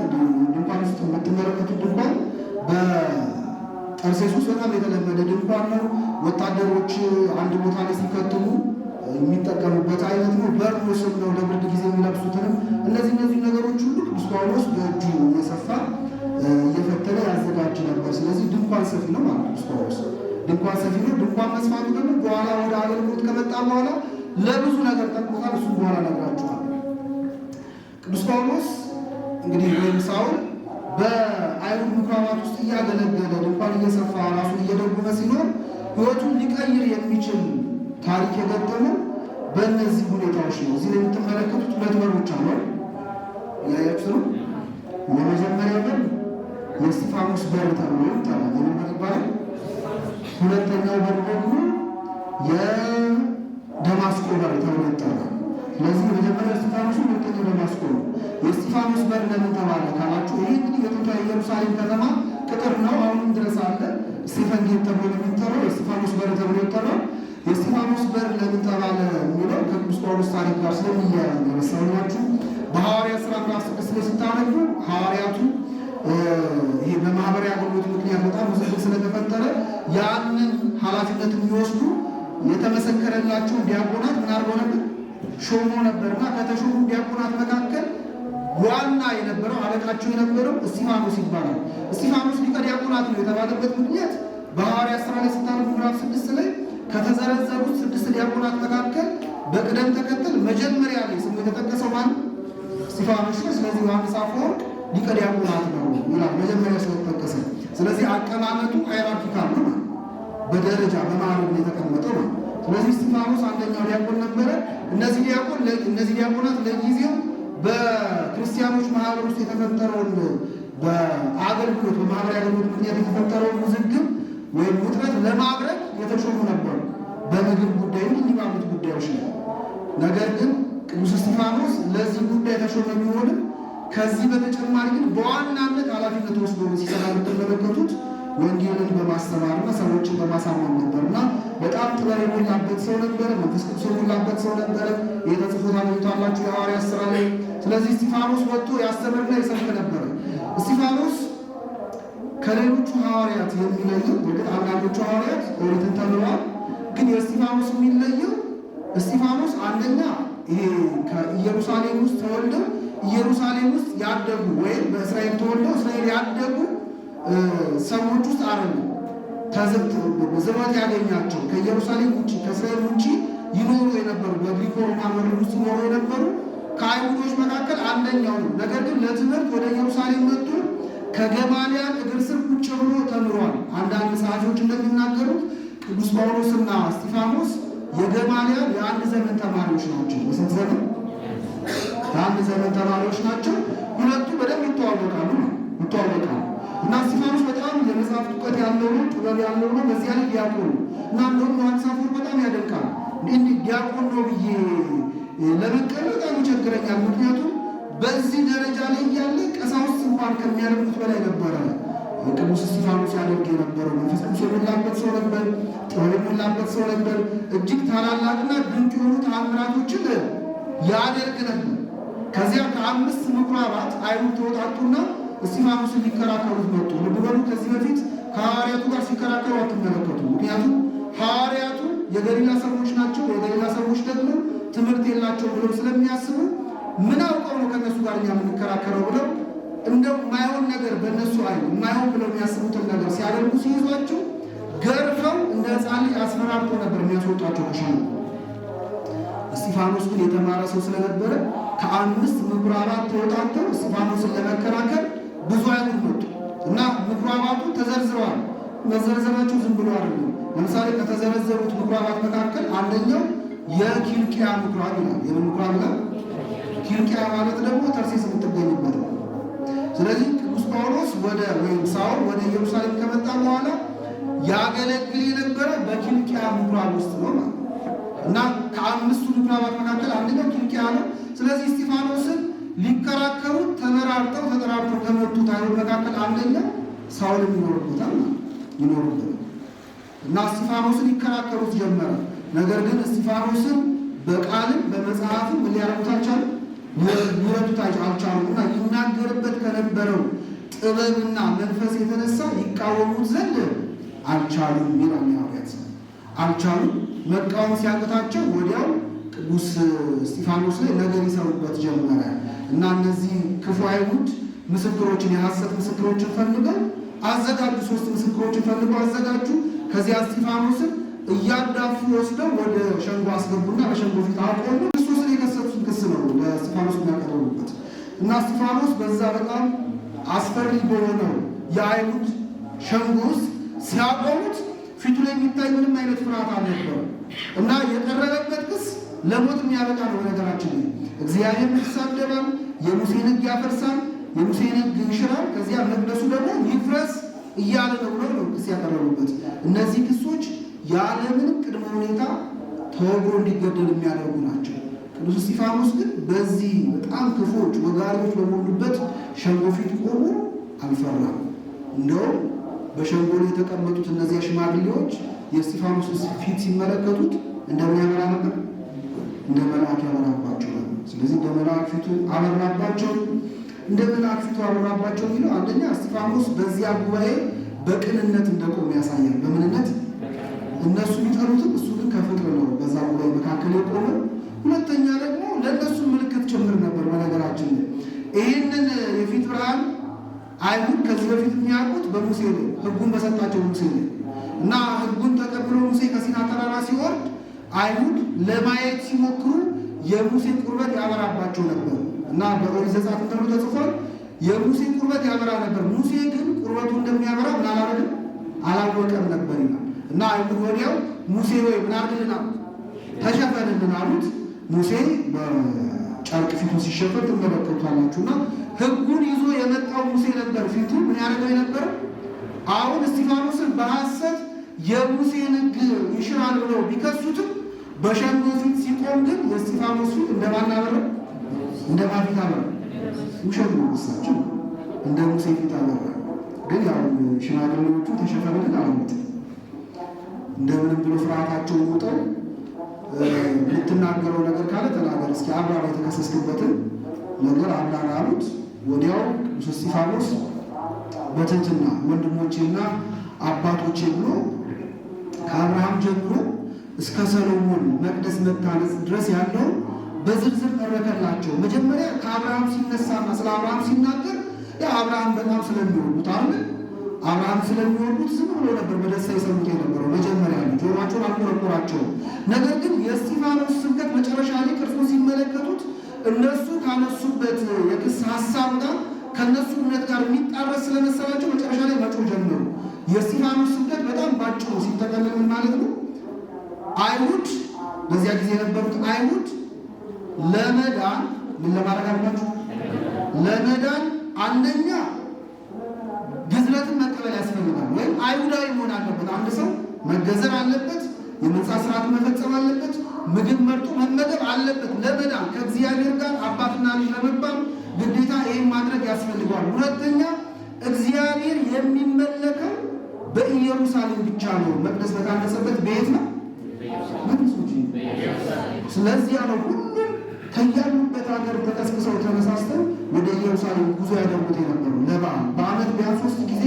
ድንኳን ውስጥ የምትመለከቱት ድንኳን በጠርሴስ ውስጥ በጣም የተለመደ ድንኳን ነው። ወታደሮች አንድ ቦታ ላይ ሲከትሙ የሚጠቀሙበት አይነት ነው። በርኖስም ነው ለብርድ ጊዜ የሚለብሱትንም እነዚህ ነገሮች ሁሉ ቅዱስ ጳውሎስ በእጁ እየሰፋ እየፈተለ ያዘጋጅ ነበር። ስለዚህ ድንኳን ሰፊ ነው ማለት ቅዱስ ጳውሎስ ድንኳን ሰፊ ነው። ድንኳን መስፋቱ ደግሞ በኋላ ወደ አገልግሎት ከመጣ በኋላ ለብዙ ነገር ጠቅሞታል። እሱም በኋላ እነግራችኋለሁ። ቅዱስ ጳውሎስ እንግዲህ ወይም ሳውል በአይሁድ ምኩራባት ውስጥ እያገለገለ ድንኳን እየሰፋ ራሱን እየደጎመ ሲኖር ሕይወቱን ሊቀይር የሚችል ታሪክ የገጠመው በእነዚህ ሁኔታዎች ነው። እዚህ ላይ የምትመለከቱት ሁለት በሮች አሉ። እያያችሁ ነው። የመጀመሪያው በር የእስጢፋኖስ በር ተብሎ ይጠራል። የምን በር ይባላል? ሁለተኛው በር ደግሞ የደማስቆ በር ተብሎ ይጠራል። ስለዚህ የመጀመሪያው እስጢፋኖስ፣ ሁለተኛው ደማስቆ ነው። የእስጢፋኖስ በር ለምን ተባለ ካላችሁ ይህ እንግዲህ የጥንቷ ኢየሩሳሌም ከተማ ቅጥር ነው። አሁንም ድረስ አለ። Stephen Gate ተብሎ የሚጠራው የእስጢፋኖስ በር ተብሎ ይጠራል። የእስጢፋኖስ በር ለምን ተባለ የሚለው ከቅዱስ ጳውሎስ ታሪክ ጋር ስለሚያያዝ ነው ያነሳሁላችሁ። በሐዋርያት ሥራ ምዕራፍ 6 ላይ ስታነቡ ሐዋርያቱ ይሄ በማህበራዊ አገልግሎት ምክንያት በጣም ውዝግብ ስለተፈጠረ ያንን ኃላፊነት የሚወስዱ የተመሰከረላቸው ዲያቆናት ምን አድርገው ነበር? ሾሞ ነበርና ከተሾሙ ዲያቆናት መካከል ዋና የነበረው አለቃቸው የነበረው እስጢፋኖስ ይባላል። እስጢፋኖስ ሊቀ ዲያቆናት ነው የተባለበት ምክንያት በሐዋርያት ሥራ ላይ ስታነቡ ምዕራፍ 6 ላይ ከተዘረዘሩት 6 ዲያቆናት መካከል በቅደም ተከተል መጀመሪያ ላይ ስሙ የተጠቀሰው ማን? እስጢፋኖስ ነው። ስለዚህ ዮሐንስ አፈወርቅ ሊቀ ዲያቆናት ነው ይላል መጀመሪያ ስለተጠቀሰ። ስለዚህ አቀማመጡ hierarchical ነው፣ በደረጃ በማዕረግ ነው የተቀመጠው ነው። ስለዚህ እስጢፋኖስ አንደኛው ዲያቆን ነበረ። እነዚህ ዲያቆናት ለጊዜው በክርስቲያኖች ማህበር ውስጥ የተፈጠረውን በአገልግሎት በማህበራዊ አገልግሎት ምክንያት የተፈጠረውን ውዝግብ ወይም ውጥረት ለማብረድ የተሾሙ ነበሩ። በምግብ ጉዳይ እንዲህ ባሉት ጉዳዮች ነው። ነገር ግን ቅዱስ እስጢፋኖስ ለዚህ ጉዳይ ተሾመ ቢሆንም ከዚህ በተጨማሪ ግን በዋናነት ኃላፊነት ወስዶ ሲሰራ የምትመለከቱት ወንጌልን በማስተማርና ሰዎችን በማሳመን ነበርና በጣም ጥበብ የሞላበት ሰው ነበረ። መንፈስ ቅዱስ የሞላበት ሰው ነበረ። የተጽፎ ታገኙታላችሁ የሐዋርያት ሥራ ላይ። ስለዚህ እስጢፋኖስ ወጥቶ ያስተምርና ይሰብክ ነበረ። እስጢፋኖስ ከሌሎቹ ሐዋርያት የሚለየው በእርግጥ አንዳንዶቹ ሐዋርያት ኦሪትን ተምረዋል። ግን የእስጢፋኖስ የሚለየው እስጢፋኖስ አንደኛ ይሄ ከኢየሩሳሌም ውስጥ ተወልደው ኢየሩሳሌም ውስጥ ያደጉ ወይም በእስራኤል ተወልደው እስራኤል ያደጉ ሰዎች ውስጥ አይደለም። ዝበት ያገኛቸው ከኢየሩሳሌም ውጭ ከእስራኤል ውጭ ይኖሩ የነበሩ በግሪኮ ሮማን world ውስጥ ይኖሩ የነበሩ ከአይሁዶች መካከል አንደኛው ነው። ነገር ግን ለትምህርት ወደ ኢየሩሳሌም መጥቶ ከገማልያል እግር ስር ቁጭ ብሎ ተምሯል። አንዳንድ ጸሐፊዎች እንደሚናገሩት ቅዱስ ጳውሎስና እስጢፋኖስ የገማልያል የአንድ ዘመን ተማሪዎች ናቸው። በስንት ዘመን? የአንድ ዘመን ተማሪዎች ናቸው። ሁለቱ በደንብ ይተዋወቃሉ እና እስጢፋኖስ በጣም የመጽሐፍ እውቀት ያለው ነው፣ ጥበብ ያለው ነው። በዚያ ላይ ዲያቆን ነው እና እንደውም ዮሐንስ አፈወርቅ በጣም ያደንቃል። እንዲህ ዲያቆን ነው ብዬ ለመቀበል በጣም ይቸግረኛል። ምክንያቱም በዚህ ደረጃ ላይ እያለ ቀሳውስት እንኳን ከሚያደርጉት በላይ ነበረ ቅዱስ እስጢፋኖስ ያደርግ የነበረው። መንፈስ ቅዱስ የሞላበት ሰው ነበር። ጥበብ የሞላበት ሰው ነበር። እጅግ ታላላቅና ድንቅ የሆኑ ተአምራቶችን ያደርግ ነበር። ከዚያ ከ5 ምኩራባት አይሁድ ተወጣጡና እስጢፋኖስን ሊከራከሩት መጡ። ልብ በሉ፣ ከዚህ በፊት ከሐዋርያቱ ጋር ሲከራከሩ አትመለከቱ። ምክንያቱም ሐዋርያቱ የገሊላ ሰዎች ናቸው። የገሊላ ሰዎች ደግሞ ትምህርት የላቸው ብለው ስለሚያስቡ ምን አውቀው ነው ከነሱ ጋር እኛ የምንከራከረው ብለው እንደው የማይሆን ነገር በእነሱ አይን የማይሆን ብለው የሚያስቡትን ነገር ሲያደርጉ ሲይዟቸው ገርፈው እንደ ሕፃን ልጅ አስፈራርተው ነበር የሚያስወጧቸው ከሸንጎ። እስጢፋኖስ ግን የተማረ ሰው ስለነበረ ከ5 ምኩራባት ተወጣጥተው እስጢፋኖስን ለመከራከር ብዙ አይሁድ መጡ እና ምኩራባቱ ተዘርዝረዋል። መዘርዘራቸው ዝም ብሎ አይደለም። ለምሳሌ ከተዘረዘሩት ምኩራባት መካከል አንደኛው የኪልቅያ ምኩራብ ይላል። የምን ምኩራብ ይላል? ኪልቅያ ማለት ደግሞ ተርሴስ የምትገኝበት ነው። ስለዚህ ቅዱስ ጳውሎስ ወይም ሳውል ወደ ኢየሩሳሌም ከመጣ በኋላ ያገለግል የነበረ በኪልቅያ ምኩራብ ውስጥ ነው ማለት እና ከ5ቱ ምኩራባት መካከል አንደኛው ኪልቅያ ነው። ስለዚህ እስጢፋኖስን ሊከራከሩት ተመራርጠው ተጠራርተው ከመጡት አይሁድ መካከል አንደኛው ሳውልም ይኖርበታል ማለት ይኖርበታል እና እስጢፋኖስን ይከራከሩት ጀመረ። ነገር ግን እስጢፋኖስን በቃልም በመጽሐፍም ምን ሊያደርጉት አልቻሉም፣ ሊረቱት አልቻሉም። እና ይናገርበት ከነበረው ጥበብና መንፈስ የተነሳ ይቃወሙት ዘንድ አልቻሉም ይላል የሐዋርያት ሥራ። አልቻሉም። መቃወም ሲያቅታቸው ወዲያው ቅዱስ እስጢፋኖስ ላይ ነገር ይሰሩበት ጀመረ። እና እነዚህ ክፉ አይሁድ ምስክሮችን የሐሰት ምስክሮችን ፈልገው አዘጋጁ። 3 ምስክሮችን ፈልገው አዘጋጁ። ከዚያ እስጢፋኖስን እያዳፉ ወስደው ወደ ሸንጎ አስገቡና በሸንጎ ፊት አቆሙ። ክርስቶስን የከሰሱትን ክስ ነው ለእስጢፋኖስ የሚያቀርቡበት። እና እስጢፋኖስ በዛ በጣም አስፈሪ በሆነው የአይሁድ ሸንጎ ውስጥ ሲያቆሙት ፊቱ ላይ የሚታይ ምንም አይነት ፍርሃት አልነበረም። እና የቀረበበት ክስ ለሞት የሚያበቃ ነው። በነገራችን ላይ እግዚአብሔር ይሳደባል፣ የሙሴን ሕግ ያፈርሳል፣ የሙሴን ሕግ ይሽራል፣ ከዚያ መቅደሱ ደግሞ ይፍረስ እያለ ነው ብለው ነው ክስ ያቀረቡበት። እነዚህ ክሶች ያለምንም ቅድመ ሁኔታ ተወግሮ እንዲገደል የሚያደርጉ ናቸው። ቅዱስ እስጢፋኖስ ግን በዚህ በጣም ክፉዎች ወጋሪዎች በሞሉበት ሸንጎ ፊት ቆሞ አልፈራም። እንደውም በሸንጎ ላይ የተቀመጡት እነዚያ ሽማግሌዎች የእስጢፋኖስን ፊት ሲመለከቱት እንደምን ያበራ ነበር? እንደ መልአክ ያበራባቸው ነበር። ስለዚህ እንደ መልአክ ፊቱ አበራባቸው። እንደ መልአክ ፊቱ አበራባቸው የሚለው አንደኛ እስጢፋኖስ በዚያ ጉባኤ በቅንነት እንደቆመ ያሳያል። በምንነት እነሱ ቢጠሉትም እሱ ግን ከፍቅር ነው በዛ ጉባኤ መካከል የቆመው። ሁለተኛ ደግሞ ለእነሱ ምልክት ጭምር ነበር። በነገራችን ላይ ይህንን የፊት ብርሃን አይሁድ ከዚህ በፊት የሚያውቁት በሙሴ ነው፣ ሕጉን በሰጣቸው ሙሴ ነው እና ሕጉን ተቀብሎ ሙሴ ከሲና ተራራ ሲወርድ አይሁድ ለማየት ሲሞክሩ የሙሴ ቁርበት ያበራባቸው ነበር እና በኦሪት ዘጸአት ተብሎ ተጽፏል። የሙሴ ቁርበት ያበራ ነበር፣ ሙሴ ግን ቁርበቱ እንደሚያበራ ምን አላደረገም? አላወቀም ነበር ይላል። እና አይሁድ ወዲያው ሙሴ ወይ ምን አድርግልን አሉት፣ ተሸፈንልን አሉት። ሙሴ በጨርቅ ፊቱ ሲሸፈን ትመለከቱታላችሁና ሕጉን ይዞ የመጣው ሙሴ ነበር ፊቱ ምን ያደርገው የነበረ። አሁን እስጢፋኖስን በሐሰት የሙሴን ሕግ ይሽራል ብለው ቢከሱትም በሸንጎ ፊት ሲቆም ግን የእስጢፋኖስ ፊት እንደማን አበራ? እንደማን ፊት አበራ? ውሸት ነው እሳቸው፣ እንደ ሙሴ ፊት አበራ። ግን ያው ሽማግሌዎቹ ተሸፈንልን አሉት። እንደምንም ብሎ ፍርሃታቸውን ውጠው የምትናገረው ነገር ካለ ተናገር፣ እስኪ አብራራ፣ የተከሰስክበትን ነገር አብራራ አሉት። ወዲያው ቅዱስ እስጢፋኖስ በትህትና ወንድሞቼና አባቶቼ ብሎ ከአብርሃም ጀምሮ እስከ ሰሎሞን መቅደስ መታነጽ ድረስ ያለው በዝርዝር ተረከላቸው። መጀመሪያ ከአብርሃም ሲነሳና ስለ አብርሃም ሲናገር ያ አብርሃም በጣም ስለሚወዱት አይደል? አብርሃም ስለሚወዱት ዝም ብሎ ነበር በደስታ የሰሙት የነበረው። መጀመሪያ ነው ጆሮአቸውን አልቆረቆራቸውም። ነገር ግን የእስጢፋኖስ ስብከት መጨረሻ ላይ ቅርጹን ሲመለከቱት እነሱ ካነሱበት የክስ ሀሳብ ጋር ከነሱ እምነት ጋር የሚጣረስ ስለመሰላቸው መጨረሻ ላይ መጮህ ጀመሩ። የእስጢፋኖስ ስብከት በጣም ባጭሩ ሲጠቀለል ምን ማለት ነው? አይሁድ በዚያ ጊዜ የነበሩት አይሁድ ለመዳን ምን ለማድረግ አልኳችሁ? ለመዳን አንደኛ ግዝረትን መቀበል ያስፈልጋል፣ ወይም አይሁዳዊ መሆን አለበት። አንድ ሰው መገዘር አለበት፣ የመንጻት ስርዓትን መፈጸም አለበት፣ ምግብ መርጦ መመገብ አለበት። ለመዳን ከእግዚአብሔር ጋር አባትና ልጅ ለመባል ግዴታ ይህን ማድረግ ያስፈልገዋል። ሁለተኛ እግዚአብሔር የሚመለከው በኢየሩሳሌም ብቻ ነው። መቅደስ በታነጸበት ቤት ነው። ስለዚህ ነው ሁሉም ከያሉበት ሀገር ተቀስቅሰው ተነሳስተው ወደ ኢየሩሳሌም ጉዞ ያደርጉት የነበሩ ለበዓል በዓመት ቢያንስ 3 ጊዜ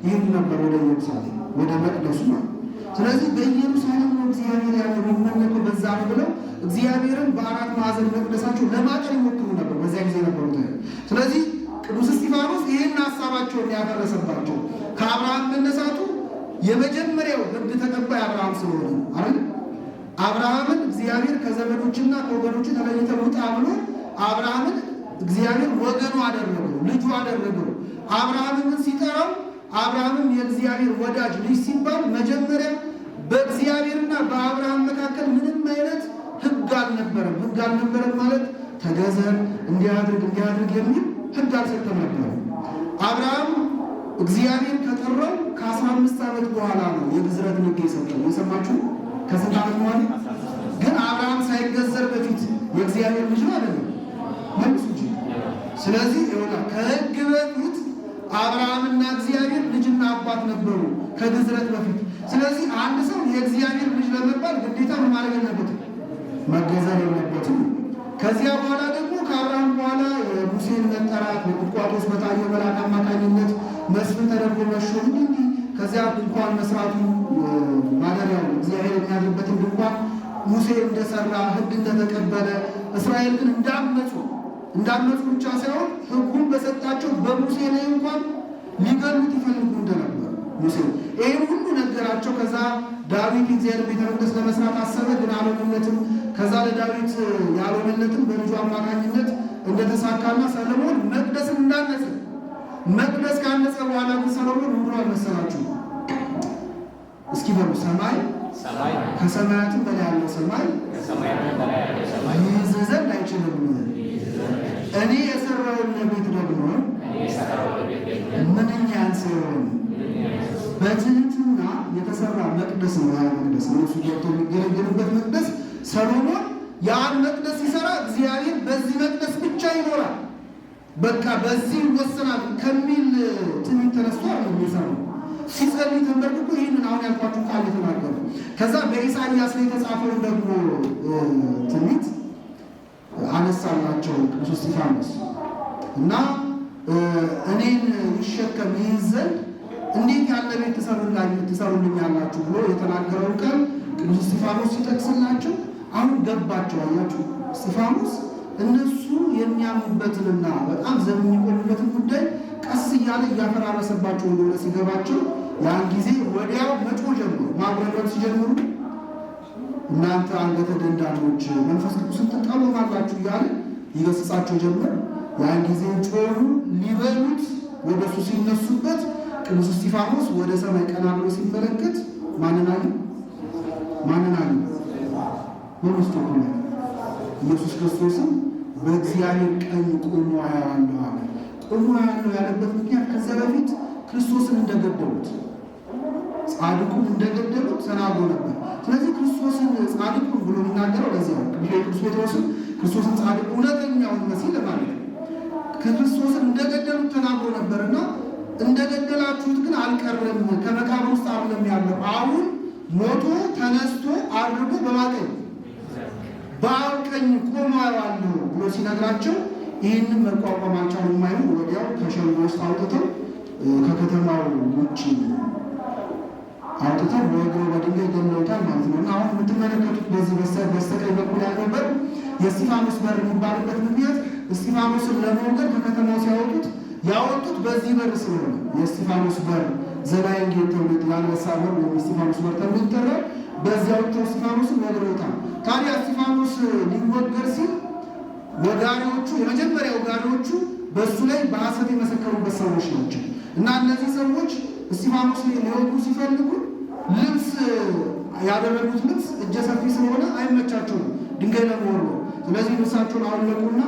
ይሄዱ ነበር ወደ ኢየሩሳሌም ወደ መቅደሱ ማለት። ስለዚህ በኢየሩሳሌም ነው እግዚአብሔር ያለው የሚመለከው በዛ ነው ብለው እግዚአብሔርን በአራት ማዕዘን መቅደሳቸው ለማጠር ይሞክሩ ነበር በዚያ ጊዜ የነበሩት። ስለዚህ ቅዱስ እስጢፋኖስ ይህን ሀሳባቸውን ያፈረሰባቸው ከአብርሃም መነሳቱ የመጀመሪያው ሕግ ተቀባይ አብርሃም ስለሆነ አይደል? አብርሃምን እግዚአብሔር ከዘመዶችና ከወገኖቹ ተለይተህ ውጣ ብሎ አብርሃምን እግዚአብሔር ወገኑ አደረገው፣ ልጁ አደረገው። አብርሃምን ሲጠራው አብርሃምም የእግዚአብሔር ወዳጅ ልጅ ሲባል መጀመሪያ በእግዚአብሔርና በአብርሃም መካከል ምንም አይነት ሕግ አልነበረም። ሕግ አልነበረም ማለት ተገዘር፣ እንዲያድርግ እንዲያድርግ የሚል ሕግ አልሰጠም ነበር። አብርሃም እግዚአብሔር ከጠራው ከ15 ዓመት በኋላ ነው የግዝረት ሕግ የሰጠው። የሰማችሁ ከስንት ዓመት በኋላ? ግን አብርሃም ሳይገዘር በፊት የእግዚአብሔር ልጅ ነው አይደለም? መልሱ እንጂ። ስለዚህ ይኸውና ከሕግ በፊት አብርሃምና እግዚአብሔር ልጅና አባት ነበሩ ከግዝረት በፊት። ስለዚህ አንድ ሰው የእግዚአብሔር ልጅ ለመባል ግዴታ ምን ማድረግ የለበትም? መገዘር የለበትም። ከዚያ በኋላ ደግሞ ከአብርሃም በኋላ የሙሴን መጠራት በቁጥቋጦስ በታየው መልአክ አማካኝነት መስፍን ተደርጎ መሾም እንዲህ ከዚያ ድንኳን መስራቱ ማደሪያው እግዚአብሔር የሚያድርበትን ድንኳን ሙሴ እንደሰራ ሕግ እንደተቀበለ እስራኤል ግን እንዳመጹ ብቻ ሳይሆን ሕጉን በሰጣቸው በሙሴ ላይ እንኳን ሊገሉት ይፈልጉ እንደነበር ሙሴ ይሄን ሁሉ ነገራቸው። ከዛ ዳዊት እግዚአብሔር ቤተ መቅደስ ለመስራት አሰበ፣ ግን አልሆነለትም። ከዛ ለዳዊት ያልሆነለትም በልጁ አማካኝነት እንደተሳካና ሰለሞን መቅደስን እንዳነጸ መቅደስ ካነጸ በኋላ ግን ሰሎሞን ምን ብሏል መሰላችሁ? እስኪ በሉ ሰማይ ከሰማያትም በላይ ያለው ሰማይ ይይዝ ዘንድ አይችልም። እኔ የሰራውን ቤት ደግሞ ምንኛ ያንስ ይሆን? በትህትና የተሰራ መቅደስ ነው። ያ መቅደስ እነሱ ገብተው የሚገለገሉበት መቅደስ ሰሎሞን ያን መቅደስ ሲሰራ እግዚአብሔር በዚህ መቅደስ ብቻ ይኖራል፣ በቃ በዚህ ይወሰናል ከሚል ትንቢት ተነስቶ አይደለም የሰራው። ሲጸልይ ተንበርክኮ ይህንን አሁን ያልኳችሁ ቃል የተናገረው። ከዛ በኢሳይያስ ላይ የተጻፈውን ደግሞ ትንቢት አነሳላቸው ቅዱስ እስጢፋኖስ እና እኔን ይሸከም ይይዝ ዘንድ እንዴት ያለ ቤት ትሰሩልኛላችሁ ብሎ የተናገረውን ቃል ቅዱስ እስጢፋኖስ ሲጠቅስላቸው አሁን ገባቸው። አያችሁ እስጢፋኖስ እነሱ የሚያ የሚያምኑበትንና በጣም ዘብ የሚቆሙበትን ጉዳይ ቀስ እያለ እያፈራረሰባቸው እንደሆነ ሲገባቸው ያን ጊዜ ወዲያው መጮህ ጀመሩ። ማጉረምረም ሲጀምሩ እናንተ አንገተ ደንዳኖች መንፈስ ቅዱስን ትቃወማላችሁ እያለ ይገስጻቸው ጀመር። ያን ጊዜ ጮሁ። ሊበሉት ወደ እሱ ሲነሱበት ቅዱስ እስጢፋኖስ ወደ ሰማይ ቀና ብሎ ሲመለከት ማንን አየ? ማንን አየ? በውስጡ ኢየሱስ ክርስቶስም በእግዚአብሔር ቀኝ ቆሞ አያለሁ አለ። ቆሞ አያለሁ ያለበት ምክንያት ከዚያ በፊት ክርስቶስን እንደገደሉት ጻድቁን እንደገደሉት ተናግሮ ነበር። ስለዚህ ክርስቶስን ጻድቁን ብሎ የሚናገረው ለዚያ ነው። ቅዱስ ጴጥሮስም ክርስቶስን ጻድቅ እውነተኛውን መሲህ ለማለት ነው። ክርስቶስን እንደገደሉት ተናግሮ ነበርና እንደገደላችሁት ግን አልቀረም፣ ከመቃብር ውስጥ አይደለም ያለው፣ አሁን ሞቶ ተነስቶ አድርጎ በማቀኝ በአብ ቀኝ ቆሞ አየዋለሁ ብሎ ሲነግራቸው ይህንን መቋቋም አልቻሉም። አይሁድ ወዲያው ከሸንጎ ውስጥ አውጥተው ከከተማው ውጭ አውጥተው ወግረው በድንጋይ ገለውታል ማለት ነው። እና አሁን የምትመለከቱት በዚህ በስተቀኝ በኩል ያለው በር የእስጢፋኖስ በር የሚባልበት ምክንያት እስጢፋኖስን ለመውገር ከከተማው ሲያወጡት ያወጡት በዚህ በር ስለሆነ የእስጢፋኖስ በር the lion gate ተብሎ የአንበሳ በር ወይም የእስጢፋኖስ በር ተብሎ ይጠራል። በዚያ ወጥተው እስጢፋኖስን ወግረውታል። ታዲያ እስጢፋኖስ ሊወገር ሲል ወጋሪዎቹ የመጀመሪያ ወጋሪዎቹ በእሱ ላይ በሐሰት የመሰከሩበት ሰዎች ናቸው። እና እነዚህ ሰዎች እስጢፋኖስ ሊወግሩ ሲፈልጉ ልብስ ያደረጉት ልብስ እጀ ሰፊ ስለሆነ አይመቻቸውም ድንጋይ ለመወርወር። ስለዚህ ልብሳቸውን አወለቁና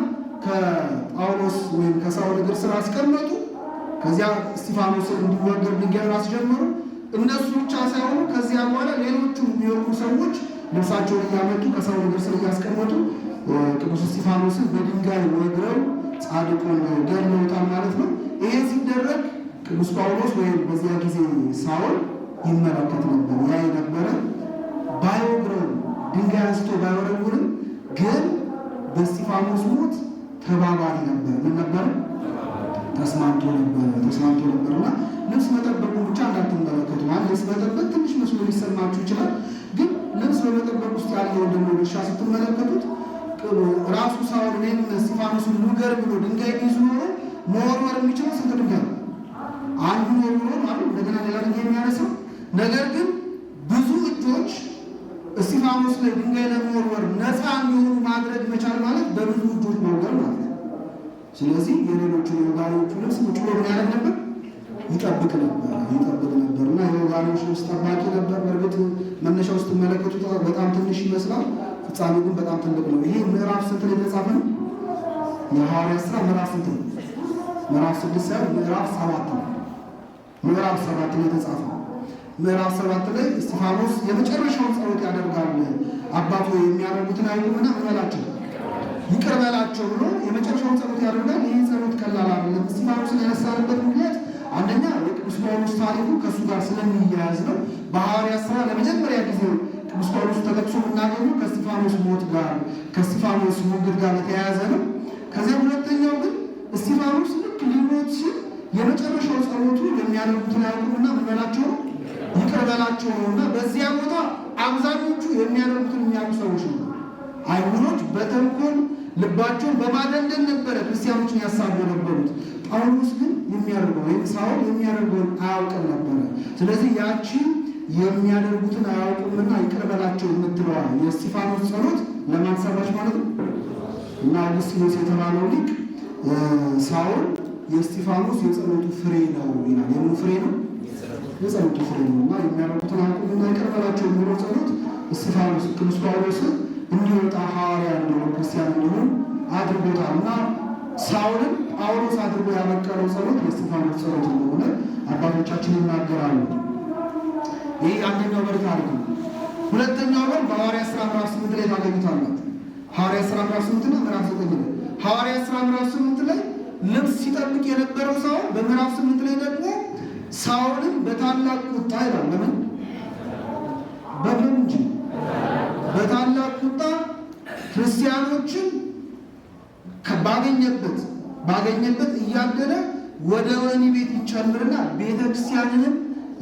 ከጳውሎስ ወይም ከሳውል እግር ስር አስቀመጡ። ከዚያ እስጢፋኖስ እንዲወገር ድንጋዩን አስጀመሩ። እነሱ ብቻ ሳይሆኑ ከዚያ በኋላ ሌሎቹ የሚወግሩ ሰዎች ልብሳቸውን እያመጡ ከሳውል እግር ስር እያስቀመጡ ቅዱስ እስጢፋኖስን በድንጋይ ወግረው ጻድቁን ገድለውታል ማለት ነው። ይሄ ሲደረግ ቅዱስ ጳውሎስ ወይም በዚያ ጊዜ ሳውል ይመለከት ነበር፣ ያይ ነበረ። ባይወግረው ድንጋይ አንስቶ ባይወረውርም ግን በእስጢፋኖስ ሞት ተባባሪ ነበር። ምን ነበር? ተስማምቶ ነበር። ተስማምቶ ነበርና ልብስ መጠበቁን ብቻ እንዳትመለከቱ። ማለት ልብስ መጠበቅ ትንሽ መስሎ ሊሰማችሁ ይችላል። ግን ልብስ በመጠበቅ ውስጥ ያለውን ደግሞ ድርሻ ስትመለከቱት ራሱ ሳውል እኔም እስጢፋኖስን ልውገር ብሎ ድንጋይ ቢይዝ ኖሮ መወርወር የሚችለው ስንት ድንጋይ ነው? አንዱን ወርውሮ ማለት እንደገና ሌላ ድንጋይ የሚያነሳው። ነገር ግን ብዙ እጆች እስጢፋኖስ ላይ ድንጋይ ለመወርወር ነፃ እንዲሆኑ ማድረግ መቻል ማለት በብዙ እጆች መውገር ማለት ነው። ስለዚህ የሌሎቹ የወጋሪዎቹ ልብስ ቁጭ ብሎ ምን ያደርግ ነበር? ይጠብቅ ነበር ይጠብቅ ነበር። እና የወጋሪዎች ልብስ ጠባቂ ነበር። በእርግጥ መነሻው ስትመለከቱት በጣም ትንሽ ይመስላል፣ ፍጻሜው ግን በጣም ትልቅ ነው። ይሄ ምዕራፍ ስንት ላይ የተጻፈ ነው? የሐዋርያት ሥራ ምዕራፍ ስንት ነው? ምዕራፍ 6 ሳይሆን ምዕራፍ 7 ነው። ምዕራፍ 7 ላይ የተጻፈ ነው። ምዕራፍ 7 ላይ እስጢፋኖስ የመጨረሻውን ጸሎት ያደርጋል። አባቱ የሚያደርጉትን አያውቁምና ምን በላቸው ይቅር በላቸው ብሎ የመጨረሻውን ጸሎት ያደርጋል። ይህ ጸሎት ቀላል አይደለም። እስጢፋኖስን ያነሳንበት ምክንያት አንደኛ የቅዱስ ጳውሎስ ታሪኩ ከእሱ ጋር ስለሚያያዝ ነው። በሐዋርያት ሥራ ለመጀመሪያ ጊዜ ቅዱስ ጳውሎስ ተጠቅሶ የምናገኘው ከእስጢፋኖስ ሞት ጋር ከእስጢፋኖስ ሙግት ጋር የተያያዘ ነው። ከዚያ ሁለተኛው ግን እስጢፋኖስ ልክ ሊሞት ሲል የመጨረሻው ጸሎቱ የሚያደርጉትን አያውቁምና ምን በላቸው ነው ይቅር በላቸው ነውና በዚያ ቦታ አብዛኞቹ የሚያደርጉትን የሚያውቁ ሰዎች ነው። አይሁዶች በተንኮል ልባቸውን በማደንደን ነበረ ክርስቲያኖችን ያሳቡ የነበሩት። ጳውሎስ ግን የሚያደርገው ወይም ሳውል የሚያደርገውን አያውቅም ነበረ። ስለዚህ ያቺ የሚያደርጉትን አያውቁምና ይቅር በላቸው የምትለዋ የእስጢፋኖስ ጸሎት ለማን ሰራች ማለት ነው? እና አውግስጢኖስ የተባለው ሊቅ ሳውል የእስጢፋኖስ የጸሎቱ ፍሬ ነው ይላል። የምኑ ፍሬ ነው? የጸሎቱ ፍሬ ነው። እና የሚያደርጉትን አያውቁምና ይቅር በላቸው የሚለው ጸሎት እስጢፋኖስ ቅዱስ ጳውሎስን እንዲወጣ ሐዋርያ እንዲሆን ክርስቲያን እንዲሆን አድርጎታል። እና ሳውልን ጳውሎስ አድርጎ ያበቀለው ጸሎት የእስጢፋኖስ ጸሎት እንደሆነ አባቶቻችን ይናገራሉ። ይህ አንደኛው በር ታሪክ ነው። ሁለተኛው በር በሐዋርያት ሥራ ምዕራፍ 8 ላይ ታገኙታላችሁ። ሐዋርያት ሥራ ምዕራፍ 8 እና ምዕራፍ 9 ላይ ሐዋርያት ሥራ ምዕራፍ 8 ላይ ልብስ ሲጠብቅ የነበረው ሳውል በምዕራፍ 8 ላይ ደግሞ ሳውልን በታላቅ ቁጣ ይላል። ለምን በምን እንጂ በታላቅ ቁጣ ክርስቲያኖችን ባገኘበት እያደነ ወደ ወህኒ ቤት ይጨምርና ቤተክርስቲያንንም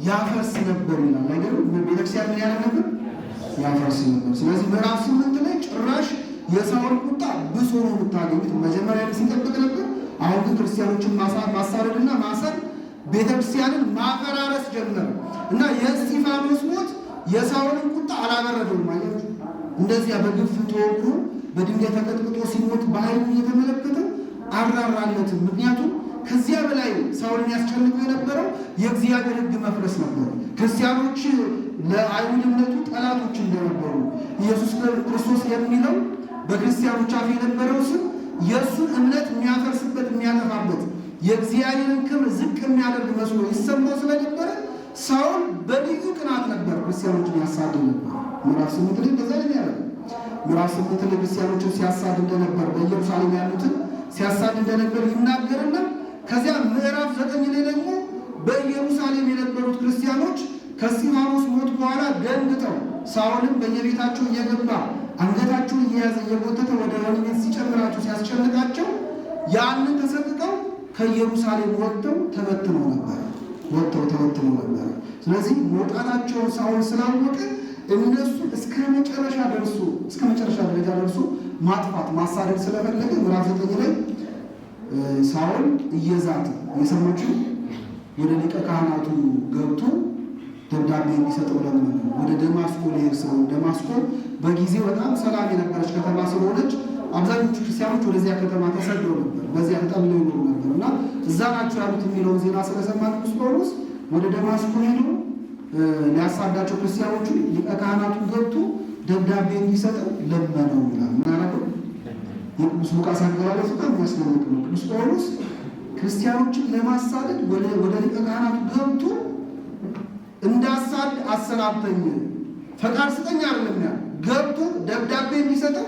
ያፈርስ ነበር ይላል። አይገርም? ቤተክርስቲያን ምን ያደርግ ነበር? ያፈርስ ነበር። ስለዚህ ምዕራፍ 8 ላይ ጭራሽ የሳውል ቁጣ ብሶ ነው የምታገኙት። መጀመሪያ ሲጠብቅ ነበር። አሁን ግን ክርስቲያኖችን ማሳደድና ማሰር ቤተክርስቲያንን ማፈራረስ ጀመረ እና የእስጢፋኖስ ሞት የሳውልን ቁጣ አላበረደውም። አያችሁ፣ እንደዚያ በግፍ ተወግሮ በድንጋይ ተቀጥቅጦ ሲሞት በዓይኑ እየተመለከተ አራራለትም። ምክንያቱም ከዚያ በላይ ሳውልን ያስጨንቀው የነበረው የእግዚአብሔር ሕግ መፍረስ ነበር። ክርስቲያኖች ለአይሁድ እምነቱ ጠላቶች እንደነበሩ ኢየሱስ ክርስቶስ የሚለው በክርስቲያኖች አፍ የነበረው ስም የእሱን እምነት የሚያፈርስበት የሚያጠፋበት የእግዚአብሔርን ክብር ዝቅ የሚያደርግ መስሎ ይሰማው ስለነበረ ሳውል በልዩ ቅናት ነበር ክርስቲያኖችን ያሳድድ ነበር። ምዕራፍ 8 ላይ እንደዛ ነው ያለው። ምዕራፍ 8 ላይ ክርስቲያኖችን ሲያሳድድ እንደነበር በኢየሩሳሌም ያሉትን ሲያሳድድ እንደነበር ይናገርና ከዚያ ምዕራፍ 9 ላይ ደግሞ በኢየሩሳሌም የነበሩት ክርስቲያኖች ከእስጢፋኖስ ሞት በኋላ ደንግጠው ሳውልን በየቤታቸው እየገባ አንገታቸውን እየያዘ እየጎተተ ወደ ወህኒ ቤት ሲጨምራቸው ሲያስጨንቃቸው ያንን ተሰቅቀው ከኢየሩሳሌም ወጥተው ተበትነው ነበር። ወጥተው ተበትነው ነበር። ስለዚህ መውጣታቸውን ሳውል ስላወቀ እነሱ እስከ መጨረሻ ደረጃ ደርሶ ማጥፋት ማሳደድ ስለፈለገ ምዕራፍ 9 ላይ ሳውል እየዛተ የሰማችሁ ወደ ሊቀ ካህናቱ ገብቶ ደብዳቤ እንዲሰጠው ለመነው። ወደ ደማስቆ ሊሄድ ስለሆነ ደማስቆ በጊዜው በጣም ሰላም የነበረች ከተማ ስለሆነች አብዛኞቹ ክርስቲያኖች ወደዚያ ከተማ ተሰደው ነበር፣ በዚያ ተጠልለው ይኖሩ ነበር እና እዛ ናቸው ያሉት የሚለውን ዜና ስለሰማ ቅዱስ ጳውሎስ ወደ ደማስቆ ሄዶ ሊያሳዳቸው ክርስቲያኖቹ ሊቀ ካህናቱ ገብቶ ደብዳቤ እንዲሰጠው ለመነው ይላል። ምን አደረገው? የቅዱስ ሉቃስ አገላለጽ በጣም የሚያስደንቅ ነው። ቅዱስ ጳውሎስ ክርስቲያኖችን ለማሳደድ ወደ ሊቀ ካህናቱ ገብቶ እንዳሳድ አሰናብተኝ ፈቃድ ስጠኝ አይደለም ያለው፣ ገብቶ ደብዳቤ እንዲሰጠው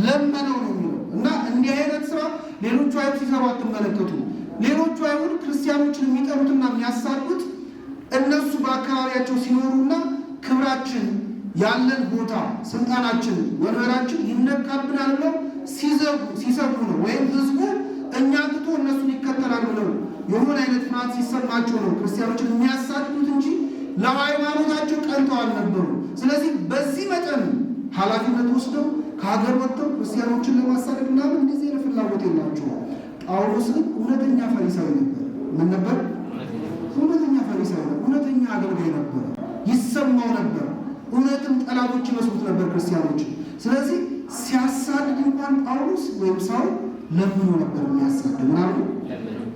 ለመነው ነው የሚለው። እና እንዲህ አይነት ስራ ሌሎቹ አይሁድ ሲሰሩ አትመለከቱ። ሌሎቹ አይሁድ ክርስቲያኖችን የሚጠሉትና የሚያሳዱት እነሱ በአካባቢያቸው ሲኖሩና ክብራችን ያለን ቦታ ስልጣናችን ወንበራችን ይነካብናል ብለው ሲሰጉ ነው። ወይም ህዝቡ እኛን ትቶ እነሱን ይከተላል ብለው የሆነ አይነት ፍርሃት ሲሰማቸው ነው ክርስቲያኖችን የሚያሳድዱት እንጂ ለሃይማኖታቸው ቀንተው አልነበሩ። ስለዚህ በዚህ መጠን ኃላፊነት ወስደው ከሀገር ወጥተው ክርስቲያኖችን ለማሳደድ ምናምን እንደዚህ አይነት ፍላጎት የላቸውም። ጳውሎስ ግን እውነተኛ ፈሪሳዊ ነበር። ምን ነበር? እውነተኛ ፈሪሳዊ ነበር። እውነተኛ አገልጋይ ነበር። ይሰማው ነበር። እውነትም ጠላቶች ይመስሉት ነበር ክርስቲያኖች። ስለዚህ ሲያሳድድ እንኳን ጳውሎስ ወይም ሳውል ለምኖ ነበር የሚያሳድድ። ምናምን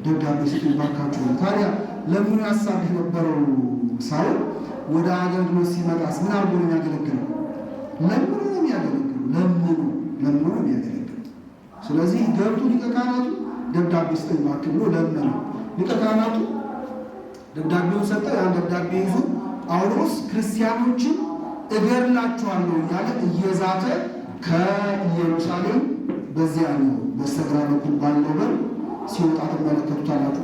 ደብዳቤ ስጡኝ ባካችሁ። ታዲያ ለምኖ ያሳድድ የነበረው ሳውል ወደ አገልግሎት ሲመጣስ ምን አድርጎ ነው የሚያገለግለው? ለምኖ ነው የሚያገለግለው። ለምኖ ነው የሚያገለግለው። ስለዚህ ገብቶ ሊቀ ካህናቱ ደብዳቤ ስጠኝ እባክህ ብሎ ለመነው። ሊቀ ካህናቱ ደብዳቤውን ሰጠ። ያን ደብዳቤ ይዞ ጳውሎስ ክርስቲያኖችን እገድላቸዋለሁ እያለ እየዛተ ከኢየሩሳሌም በዚያ ነው በስተግራ በኩል ባለው በር ሲወጣ ትመለከቱታላችሁ።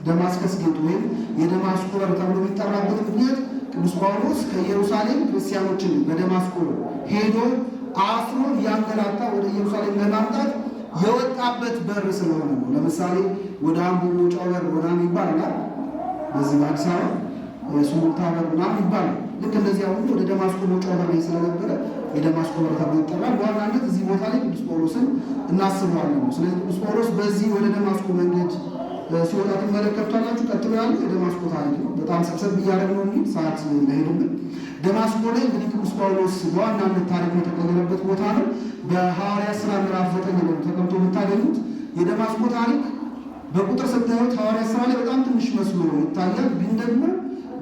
ደማስከስ gate ወይም የደማስቆ በር ተብሎ የሚጠራበት ምክንያት ቅዱስ ጳውሎስ ከኢየሩሳሌም ክርስቲያኖችን በደማስቆ ሄዶ አስሮ እያንገላታ ወደ ኢየሩሳሌም ለማምጣት የወጣበት በር ስለሆነ ነው። ለምሳሌ ወደ አምቦ መውጫው በር ምናምን ይባላል። በዚህ በአዲስ አበባ ሱሉልታ በር ምናምን ይባላል። ልክ እንደዚያ ሁሉ ወደ ደማስቆ መውጫው በር ላይ ስለነበረ የደማስቆ በር ተብሎ ይጠራል። በዋናነት እዚህ ቦታ ላይ ቅዱስ ጳውሎስን እናስበዋለን ነው። ስለዚህ ቅዱስ ጳውሎስ በዚህ ወደ ደማስቆ መንገድ ሲወጣ ትመለከቱታላችሁ። ቀጥሎ ያለው የደማስቆ ታሪክ ነው። በጣም ሰብሰብ እያደረግነው የሚል ሰዓት እንዳይሄድብን። ደማስቆ ላይ እንግዲህ ቅዱስ ጳውሎስ በዋናነት ታሪኩ የተቀየረበት ቦታ ነው። በሐዋርያት ሥራ ምዕራፍ 9 ላይ ተቀምጦ የምታገኙት የደማስቆ ታሪክ በቁጥር ስታዩት ሐዋርያት ሥራ ላይ በጣም ትንሽ መስሎ ይታያል። ግን ደግሞ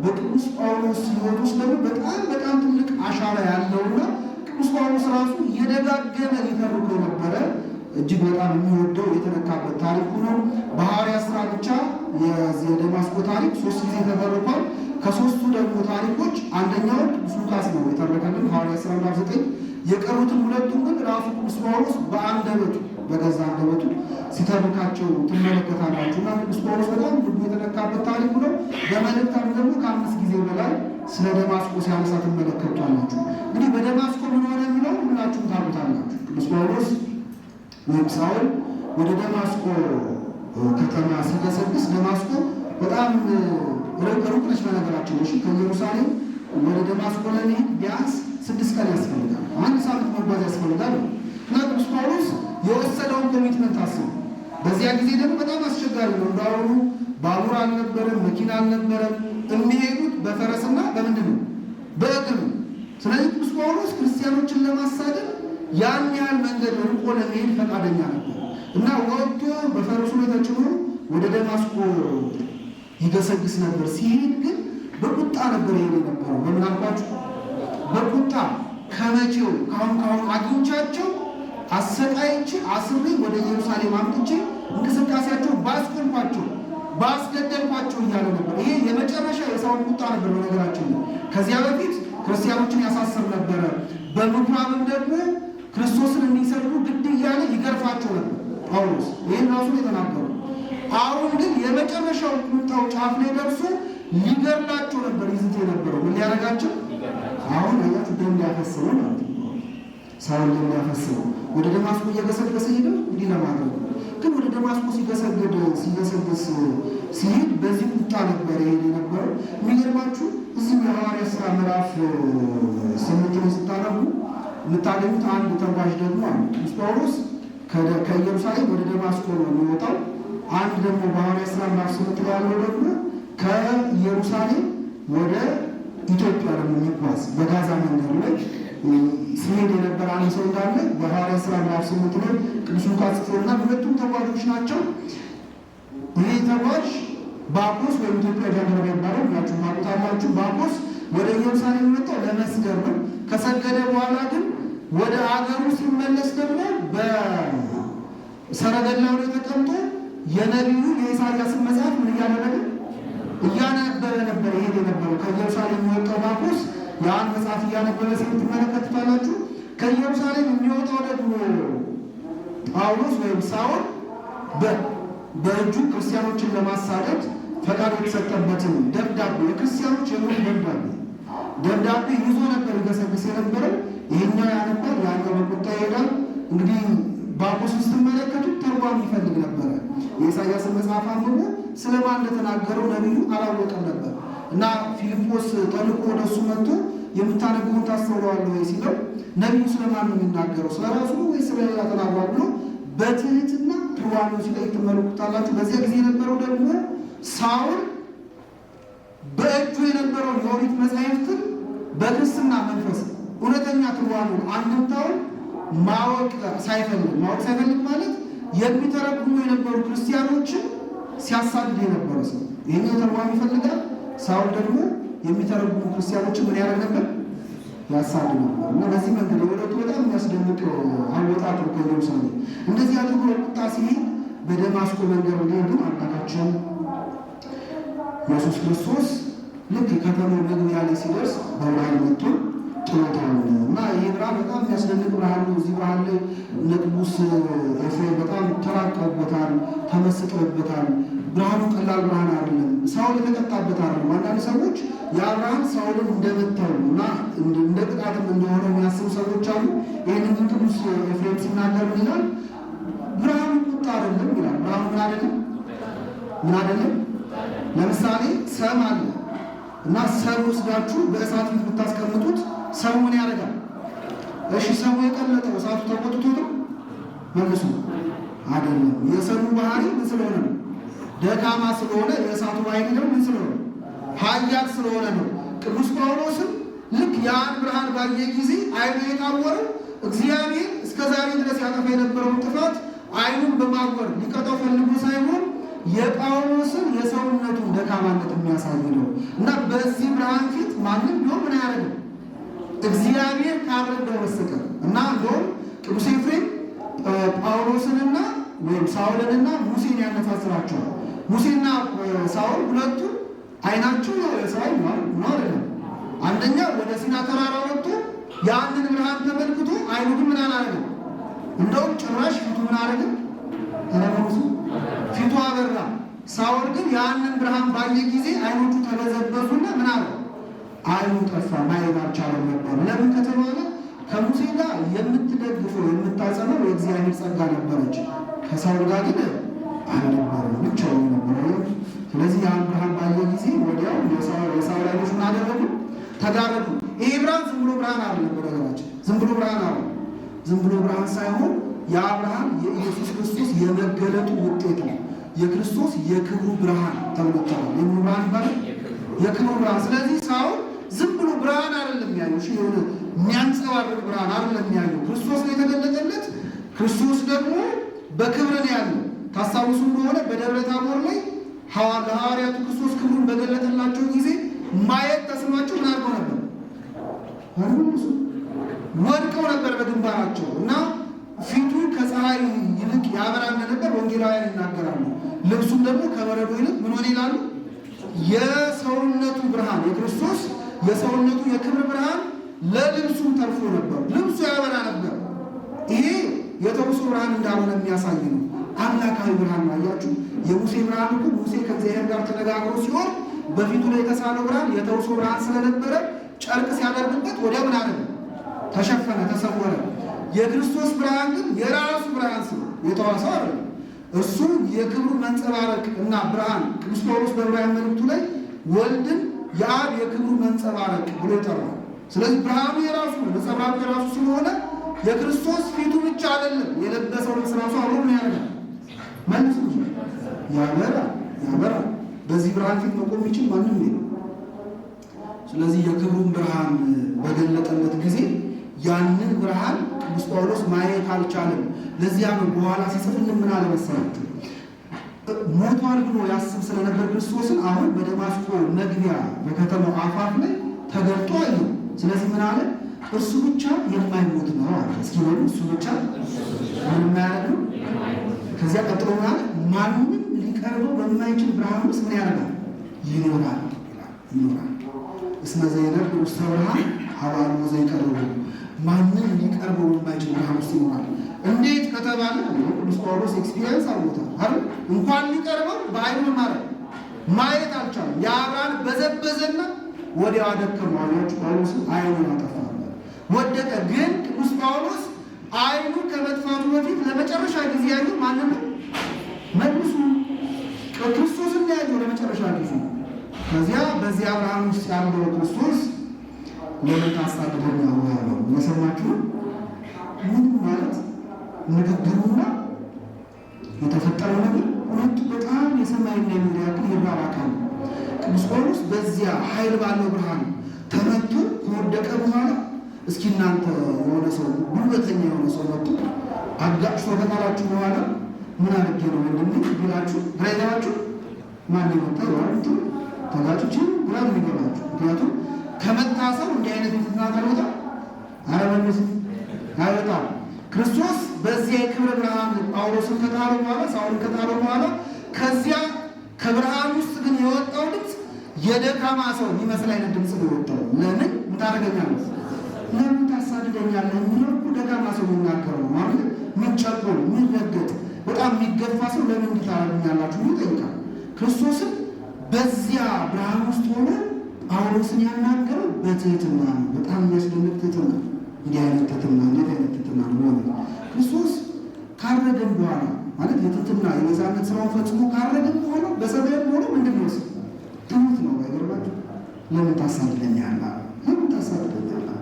በቅዱስ ጳውሎስ ሕይወት ውስጥ ደግሞ በጣም በጣም ትልቅ አሻራ ያለውና ቅዱስ ጳውሎስ ራሱ እየደጋገመ ሊተርከው የነበረ እጅግ በጣም የሚወደው የተነካበት ታሪኩ ነው። በሐዋርያት ሥራ ብቻ የደማስቆ ታሪክ 3 ጊዜ ተተርኳል። ከሶስቱ ደግሞ ታሪኮች አንደኛው ቅዱስ ሉቃስ ነው የተረከልን ሐዋርያት ሥራ ምዕራፍ 9። የቀሩትን ሁለቱን ግን ራሱ ቅዱስ ጳውሎስ በአንደበቱ በገዛ አንደበቱ ሲተርካቸው ትመለከታላችሁ። እና ቅዱስ ጳውሎስ በጣም ልቡ የተነካበት ታሪኩ ነው። በመልእክታቱ ደግሞ ከ5 ጊዜ በላይ ስለ ደማስቆ ሲያነሳ ትመለከቱታላችሁ። እንግዲህ በደማስቆ ምን ሆነ የሚለው ሁላችሁም ታውቁታላችሁ። ቅዱስ ጳውሎስ ወይም ሳውል ወደ ደማስቆ ከተማ ሲገሰግስ ደማስቆ በጣም ሩቅ ነች። በነገራችን ላይ ከኢየሩሳሌም ወደ ደማስቆ ለመሄድ ቢያንስ 6 ቀን ያስፈልጋል። አንድ ሳምንት መጓዝ ያስፈልጋል። እና ቅዱስ ጳውሎስ የወሰደውን commitment አስቡ። በዚያ ጊዜ ደግሞ በጣም አስቸጋሪ ነው። እንዳሁኑ ባቡር አልነበረም፣ መኪና አልነበረም። የሚሄዱት በፈረስና በምንድን ነው? በእግር ነው። ስለዚህ ቅዱስ ጳውሎስ ክርስቲያኖችን ለማሳደድ ያን ያህል መንገድ ርቆ ለመሄድ ፈቃደኛ ነበር እና ወጥቶ በፈረሱ ላይ ተጭኖ ወደ ደማስቆ ይገሰግስ ነበር። ሲሄድ ግን በቁጣ ነበር ይሄድ የነበረው። በምን አልኳችሁ? በቁጣ ከመቼው ካሁን ካሁን አግኝቻቸው አሰቃይቼ አስሬ ወደ ኢየሩሳሌም አምጥቼ እንቅስቃሴያቸው ባስቆምኳቸው ባስገደልኳቸው እያለ ነበር። ይሄ የመጨረሻ የሳውል ቁጣ ነበር። በነገራችን ነው። ከዚያ በፊት ክርስቲያኖችን ያሳስር ነበረ። በምኩራብም ደግሞ ክርስቶስን እንዲሰብኩ ግድ እያለ ይገርፋቸው ነበር ጳውሎስ። ይህን ራሱ የተናገሩ። አሁን ግን የመጨረሻው ቁጣው ጫፍ ላይ ደርሶ ሊገድላቸው ነበር ይዝት የነበረው። ምን ሊያደርጋቸው? አሁን አያችሁ፣ ደም ሊያፈስ ነው ማለት ነው። ሳውል ደም ሊያፈስ ነው። ወደ ደማስቆ እየገሰገሰ ሄደ እንዲህ ለማድረግ ነው። ግን ወደ ደማስቆ ሲገሰግስ ሲሄድ በዚህ ቁጣ ነበር ይሄድ የነበረው። የሚገርማችሁ እዚሁ የሐዋርያት ሥራ ምዕራፍ 8 ላይ ስታነቡ የምታገኙት አንድ ተጓዥ ደግሞ አለ። ቅዱስ ጳውሎስ ከኢየሩሳሌም ወደ ደማስቆ ነው የሚወጣው። አንድ ደግሞ በሐዋርያት ሥራ ምዕራፍ 8 ላይ ያለው ደግሞ ከኢየሩሳሌም ወደ ኢትዮጵያ ደግሞ የሚጓዝ በጋዛ መንገድ ላይ ሲሄድ የነበረ አንድ ሰው እንዳለ በሐዋርያት ሥራ ምዕራፍ 8 ላይ ቅዱስ ሉቃስ ጽፎልናል። ሁለቱም ተጓዦች ናቸው። ይህ ተጓዥ ባኮስ ወይም ኢትዮጵያ ጃንደረባ ይባላል። ሁላችሁም ታውቁታላችሁ። ባኮስ ወደ ኢየሩሳሌም የመጣው ለመስገድ ነው። ከሰገደ በኋላ ግን ወደ አገሩ ሲመለስ ደግሞ በሰረገላው ላይ ተቀምጦ የነቢዩ የኢሳያስን መጽሐፍ ምን እያደረገ እያነበበ ነበር ይሄድ የነበረው። ከኢየሩሳሌም የሚወጣው ባኮስ ያን መጽሐፍ እያነበበ ሲሄድ ትመለከቱታላችሁ። ከኢየሩሳሌም የሚወጣው ደግሞ ጳውሎስ ወይም ሳውል በእጁ ክርስቲያኖችን ለማሳደድ ፈቃድ የተሰጠበትን ደብዳቤ፣ የክርስቲያኖች የሞት ደብዳቤ ይዞ ነበር ይገሰግስ የነበረው። ይሄኛው ያነባል፣ ያኛው በቁጣ ይሄዳል። እንግዲህ ባኮስ ስትመለከቱት ተርጓሚ ይፈልግ ነበረ። የኢሳያስን መጽሐፍ አንብቦ ስለማን እንደተናገረው ነቢዩ አላወቀም ነበር። እና ፊልጶስ ተልኮ ወደሱ መጥቶ የምታነበውን ታስተውለዋለህ ወይ ሲለው ነቢዩ ስለማን ነው የሚናገረው፣ ስለራሱ ነው ወይ ስለሌላ ተናግሯል ብሎ በትህትና ትርጓሜው ሲጠይቅ ትመለከቱታላችሁ። በዚያ ጊዜ የነበረው ደግሞ ሳውል በእጁ የነበረውን የኦሪት መጻሕፍትን በክርስትና መንፈስ እውነተኛ ትርጓሜውን አንድምታውን ማወቅ ሳይፈልግ ማለት የሚተረጉሙ የነበሩ ክርስቲያኖችን ሲያሳድድ የነበረ ሰው። ይሄኛው ተርጓሚ ይፈልጋል። ሳውል ደግሞ የሚተረጉሙ ክርስቲያኖችን ምን ያደርግ ነበር? ያሳድድ ነበር። እና በዚህ መንገድ የሁለቱ በጣም የሚያስደንቅ አወጣጥ ነው። ከኢየሩሳሌም እንደዚህ አድርጎ ቁጣ ሲሄድ በደማስቆ መንገድ ላይ ግን አምላካችን ኢየሱስ ክርስቶስ ልክ ከተማው መግቢያ ላይ ሲደርስ በብርሃን መጥቶ ጥሎታል። እና ይህ ብርሃን በጣም የሚያስደንቅ ብርሃን ነው። እዚህ ብርሃን ላይ እነ ቅዱስ ኤፍሬም በጣም ተራቀውበታል፣ ተመስጠውበታል። ብርሃኑ ቀላል ብርሃን አይደለም። ሳውል የተቀጣበት አይደለም። አንዳንድ ሰዎች ያ ብርሃን ሳውልን እንደመታው እና እንደ ቅጣትም እንደሆነ የሚያስቡ ሰዎች አሉ። ይህንን ግን ቅዱስ ኤፍሬም ሲናገር ምን ይላል? ብርሃኑ ቁጣ አይደለም ይላል። ብርሃኑ ምን አይደለም? ምን አይደለም? ለምሳሌ ሰም አለ እና ሰም ወስዳችሁ በእሳት ፊት ብታስቀምጡት ሰሙ ምን ያደርጋል? እሺ ሰሙ የቀለጠው እሳቱ ተቆጥቶ ነው? መልሱ አይደለም። የሰሙ ባህሪ ምን ስለሆነ ነው? ደካማ ስለሆነ። የእሳቱ ባህሪ ደግሞ ምን ስለሆነ? ኃያል ስለሆነ ነው። ቅዱስ ጳውሎስም ልክ ያን ብርሃን ባየ ጊዜ ዓይኑ የታወረው እግዚአብሔር እስከዛሬ ድረስ ያጠፋ የነበረውን ጥፋት ዓይኑን በማወር ሊቀጣው ፈልጎ ሳይሆን የጳውሎስን የሰውነቱን ደካማነት የሚያሳይ ነው። እና በዚህ ብርሃን ፊት ማንም ቢሆን ምን አያደርግም እግዚአብሔር ካልረዳው በስተቀር። እና እንደውም ቅዱስ ኤፍሬም ጳውሎስንና ወይም ሳውልንና ሙሴን ያነጻጽራቸዋል። ሙሴና ሳውል ሁለቱ ዓይናቸው ያው የሰው ነው አይደለም። አንደኛ ወደ ሲና ተራራ ወጥቶ ያንን ብርሃን ተመልክቶ ዓይኑ ግን ምን አላደረገም? እንደውም ጭራሽ ፊቱ ምን አደረገ? ተለምሱ ፊቱ አበራ። ሳውል ግን ያንን ብርሃን ባየ ጊዜ ዓይኖቹ ተበዘበዙና ምን አለ? ዓይኑ ጠፋ፣ ማየት አልቻለም ነበር። ለምን ከተባለ ከሙሴ ጋር የምትደግፈው የምታጸናው የእግዚአብሔር ጸጋ ነበረች። ከሳውል ጋር ግን አልነበረም፣ ብቻውን ነበረ። ስለዚህ ያን ብርሃን ባየ ጊዜ ወዲያው የሳውል ዓይኖች ምን አደረጉ? ተጋረዱ። ይሄ ብርሃን ዝም ብሎ ብርሃን አይደለም። በነገራችን ዝም ብሎ ብርሃን አይደለም። ዝም ብሎ ብርሃን ሳይሆን ያ ብርሃን የኢየሱስ ክርስቶስ የመገለጡ ውጤት ነው። የክርስቶስ የክብሩ ብርሃን ተብሎ ይጠራል። የምኑ ብርሃን ይባላል? የክብሩ ብርሃን። ስለዚህ ሳውል ዝም ብሎ ብርሃን አይደለም ያየው፣ እሺ የሆነ የሚያንጸባርቅ ብርሃን አይደለም ያየው። ክርስቶስ ነው የተገለጠለት። ክርስቶስ ደግሞ በክብር ነው ያለው። ታስታውሱ እንደሆነ በደብረ ታቦር ላይ ለሐዋርያቱ ክርስቶስ ክብሩን በገለጠላቸው ጊዜ ማየት ተስኗቸው ምን አድርገው ነበር? ወድቀው ነበር በግንባራቸው እና ፊቱ ከፀሐይ ይልቅ ያበራ እንደነበር ወንጌላውያን ይናገራሉ። ልብሱም ደግሞ ከበረዶ ይልቅ ምን ሆነ ይላሉ? የሰውነቱ ብርሃን የክርስቶስ የሰውነቱ የክብር ብርሃን ለልብሱም ተርፎ ነበር። ልብሱ ያበራ ነበር። ይሄ የተውሶ ብርሃን እንዳልሆነ የሚያሳይ ነው። አምላካዊ ብርሃን ነው። አያችሁ፣ የሙሴ ብርሃን እኮ ሙሴ ከእግዚአብሔር ጋር ተነጋግሮ ሲሆን በፊቱ ላይ የተሳለው ብርሃን የተውሶ ብርሃን ስለነበረ ጨርቅ ሲያደርግበት ወዲያ ምን አደረገ? ተሸፈነ፣ ተሰወረ። የክርስቶስ ብርሃን ግን የራሱ ብርሃን ስለሆነ የተዋሰው አይደለም። እርሱ የክብሩ መንጸባረቅ እና ብርሃን ቅዱስ ጳውሎስ በዕብራውያን መልእክቱ ላይ ወልድን የአብ የክብሩ መንጸባረቅ ብሎ ይጠራዋል። ስለዚህ ብርሃኑ የራሱ ነው፣ ነጸብራቁ የራሱ ስለሆነ የክርስቶስ ፊቱ ብቻ አይደለም፣ የለበሰው ልብስ ራሱ አብሮ ምን ያደርጋል? መልሱ ያበራ ያበራ። በዚህ ብርሃን ፊት መቆም የሚችል ማንም የለም። ስለዚህ የክብሩን ብርሃን በገለጠለት ጊዜ ያንን ብርሃን ቅዱስ ጳውሎስ ማየት አልቻለም። ለዚያ ነው በኋላ ሲጽፍልን ምን አለ መሰላችሁ? ሞቷል ብሎ ያስብ ስለነበር ክርስቶስን አሁን በደማስቆ መግቢያ በከተማው አፋፍ ላይ ተገልጦ አየው። ስለዚህ ምን አለ? እርሱ ብቻ የማይሞት ነው አለ። እስኪ በሉ እሱ ብቻ ምን የማያደርግ ነው? ከዚያ ቀጥሎ ምን አለ? ማንም ሊቀርበው በማይችል ብርሃን ውስጥ ምን ያደርጋል? ይኖራል ይላል። ይኖራል። እስመ ዘይነብር ውስተ ብርሃን ሀባሉ ዘይቀርቡ፣ ማንም ሊቀርበው በማይችል ብርሃን ውስጥ ይኖራል። እንዴት ከተባለ ቅዱስ ጳውሎስ experience አድርጎታል አይደል? እንኳን ሊቀርበው በአይኑ ማለት ማየት አልቻለም። ያ ብርሃን በዘበዘና ወዲያው አደከመው። አያችሁ፣ ጳውሎስ አይኑን አጠፋ፣ ወደቀ። ግን ቅዱስ ጳውሎስ አይኑ ከመጥፋቱ በፊት ለመጨረሻ ጊዜ ያየው ማንን ነው? መልሱ ክርስቶስን ነው ያየው ለመጨረሻ ጊዜ። ከዚያ በዚያ ብርሃን ውስጥ ያለው ክርስቶስ ለምን ታሳድደኛለህ ያለው የሰማችሁ ምን ማለት ንግግሩና የተፈጠረው ነገር ሁለቱ በጣም የሰማይና የምድር ያክል ይራራቃሉ። ቅዱስ ጳውሎስ በዚያ ኃይል ባለው ብርሃን ተመቶ ከወደቀ በኋላ እስኪ እናንተ የሆነ ሰው ጉልበተኛ የሆነ ሰው መጥቶ አጋጭቶ ከጣላችሁ በኋላ ምን አድርጌ ነው ወንድሜ ቢላችሁ ግራ ይገባችሁ? ማን የመጣ ይሆናል? ተጋጭቼ ግራ ነው የሚገባችሁ። ምክንያቱም ከመታ ሰው እንዲህ አይነት የትትና አይወጣም። ኧረ መልስ አይወጣም። ክርስቶስ በዚያ የክብረ ብርሃን ጳውሎስን ከጣለው በኋላ ሳውልን ከጣለው በኋላ ከዚያ ከብርሃን ውስጥ ግን የወጣው ድምፅ የደካማ ሰው የሚመስል አይነት ድምፅ ነው የወጣው። ለምን ታደርገኛለህ? ለምን ታሳድደኛለህ? የሚለው እኮ ደካማ ሰው የሚናገረው ነው ማለት የሚጨቆን፣ የሚረገጥ፣ በጣም የሚገፋ ሰው ለምን እንዲህ ታደርጉኛላችሁ ብሎ ይጠይቃል። ክርስቶስም በዚያ ብርሃን ውስጥ ሆኖ ጳውሎስን ያናገረው በትህትና ነው። በጣም የሚያስደንቅ ትህትና። እንዲህ አይነት ትህትና እንዴት አይነት ትህትና ነው! ክርስቶስ ካረገም በኋላ ማለት የትህትና የቤዛነት ስራውን ፈጽሞ ካረገም በኋላ በሰማይም ሆኖ ምንድን ነው ትሁት ነው። አይገርማችሁ? ለምን ታሳድደኛለህ? ለምን ታሳድደኛለህ?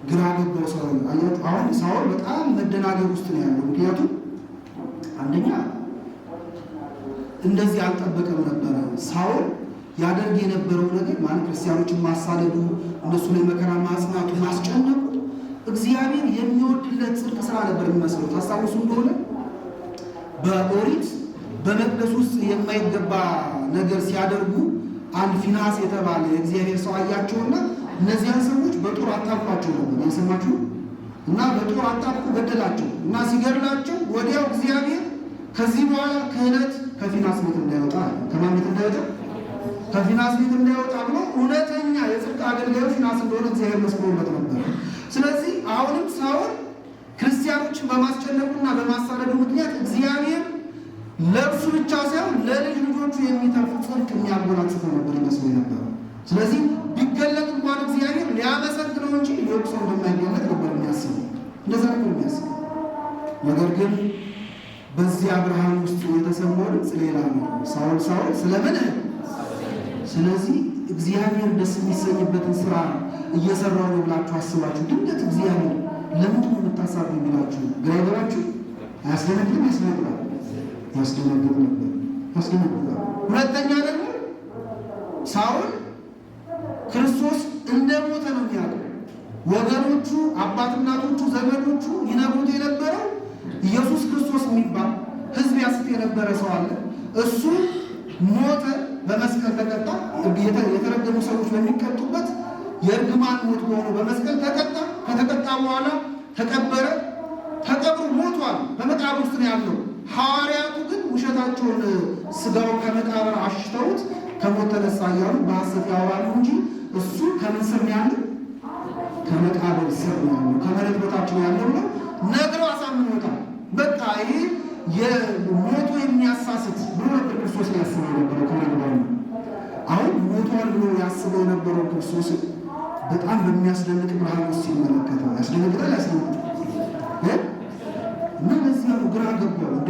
ግራ ገባው ሳውል። አያችሁ፣ አሁን ሳውል በጣም መደናገር ውስጥ ነው ያለው። ምክንያቱም አንደኛ እንደዚህ አልጠበቀም ነበረ። ሳውል ያደርግ የነበረው ነገር ማለት ክርስቲያኖችን ማሳደዱ፣ እነሱ ላይ መከራ ማጽናቱ፣ ማስጨነቁ እግዚአብሔር የሚወድለት ጽድቅ ስራ ነበር የሚመስለው። ታስታውሱ እንደሆነ በኦሪት በመቅደስ ውስጥ የማይገባ ነገር ሲያደርጉ አንድ ፊንሐስ የተባለ የእግዚአብሔር ሰው አያቸውና እነዚያን ሰዎች በጦር አጣብቋቸው ነበር የሰማችሁ እና በጦር አጣብቆ ገደላቸው እና ሲገድላቸው ወዲያው እግዚአብሔር ከዚህ በኋላ ክህነት ከፊንሐስ ቤት እንዳይወጣ ከማን ቤት እንዳይወጣ ከፊንሐስ ቤት እንዳይወጣ ብሎ እውነተኛ የጽድቅ አገልጋዩ ፊንሐስ እንደሆነ እግዚአብሔር መስክሮለት ነበር። ስለዚህ አሁንም ሳውል ክርስቲያኖችን በማስጨነቁና በማሳደዱ ምክንያት እግዚአብሔር ለእርሱ ብቻ ሳይሆን ለልጅ ልጆቹ የሚተርፍ ጽድቅ የሚያጎናጽፈው ነበር ይመስለው ነበር። ስለዚህ ቢገለጥ እንኳን እግዚአብሔር ሊያመሰግነው እንጂ ሊወቅሰው እንደማይገለጥ ነበር የሚያስበው። እንደዛ ነበር የሚያስበው። ነገር ግን በዚያ ብርሃን ውስጥ የተሰማው ድምፅ ሌላ ነው። ሳውል ሳውል ስለምን? ስለዚህ እግዚአብሔር ደስ የሚሰኝበትን ስራ እየሰራው ነው ብላችሁ አስባችሁ ድንገት እግዚአብሔር ለምንድን ነው የምታሳብ የሚላችሁ ግራ ይገባችሁ? አያስደነግጥም? ያስደነግጣል። ያስደነግጥ ነበር፣ ያስደነግጣል። ሁለተኛ ደግሞ ሳውል ክርስቶስ እንደሞተ ነው የሚያውቀው። ወገኖቹ፣ አባት እናቶቹ፣ ዘመዶቹ ይነግሩት የነበረው ኢየሱስ ክርስቶስ የሚባል ሕዝብ ያስት የነበረ ሰው አለ። እሱ ሞተ፣ በመስቀል ተቀጣ። የተረገሙ ሰዎች በሚቀጡበት የእርግማን ሞት ሆኖ በመስቀል ተቀጣ። ከተቀጣ በኋላ ተቀበረ። ተቀብሮ ሞቷል። በመቃብር ውስጥ ነው ያለው። ሐዋርያቱ ግን ውሸታቸውን ስጋውን ከመቃብር አሽተውት ከሞት ተነሳ እያሉ በሐሰት ያወራሉ እንጂ እሱ ከምን ስር ነው ያለው? ከመቃብር ስር ነው ያለው፣ ከመሬት በታች ነው ያለው ብለው ነግረው አሳምነውታል። በቃ ይሄ የሞቱ የሚያሳስት ብሎ ነበር ክርስቶስ ያስበው የነበረው። ክብር አሁን ሞቷል ብሎ ያስበው የነበረው ክርስቶስ በጣም በሚያስደንቅ ብርሃን ውስጥ ሲመለከተው ያስደነግጣል። ያስደነግጣል እና ለዚህ ነው ግራ ገባው። እንዴ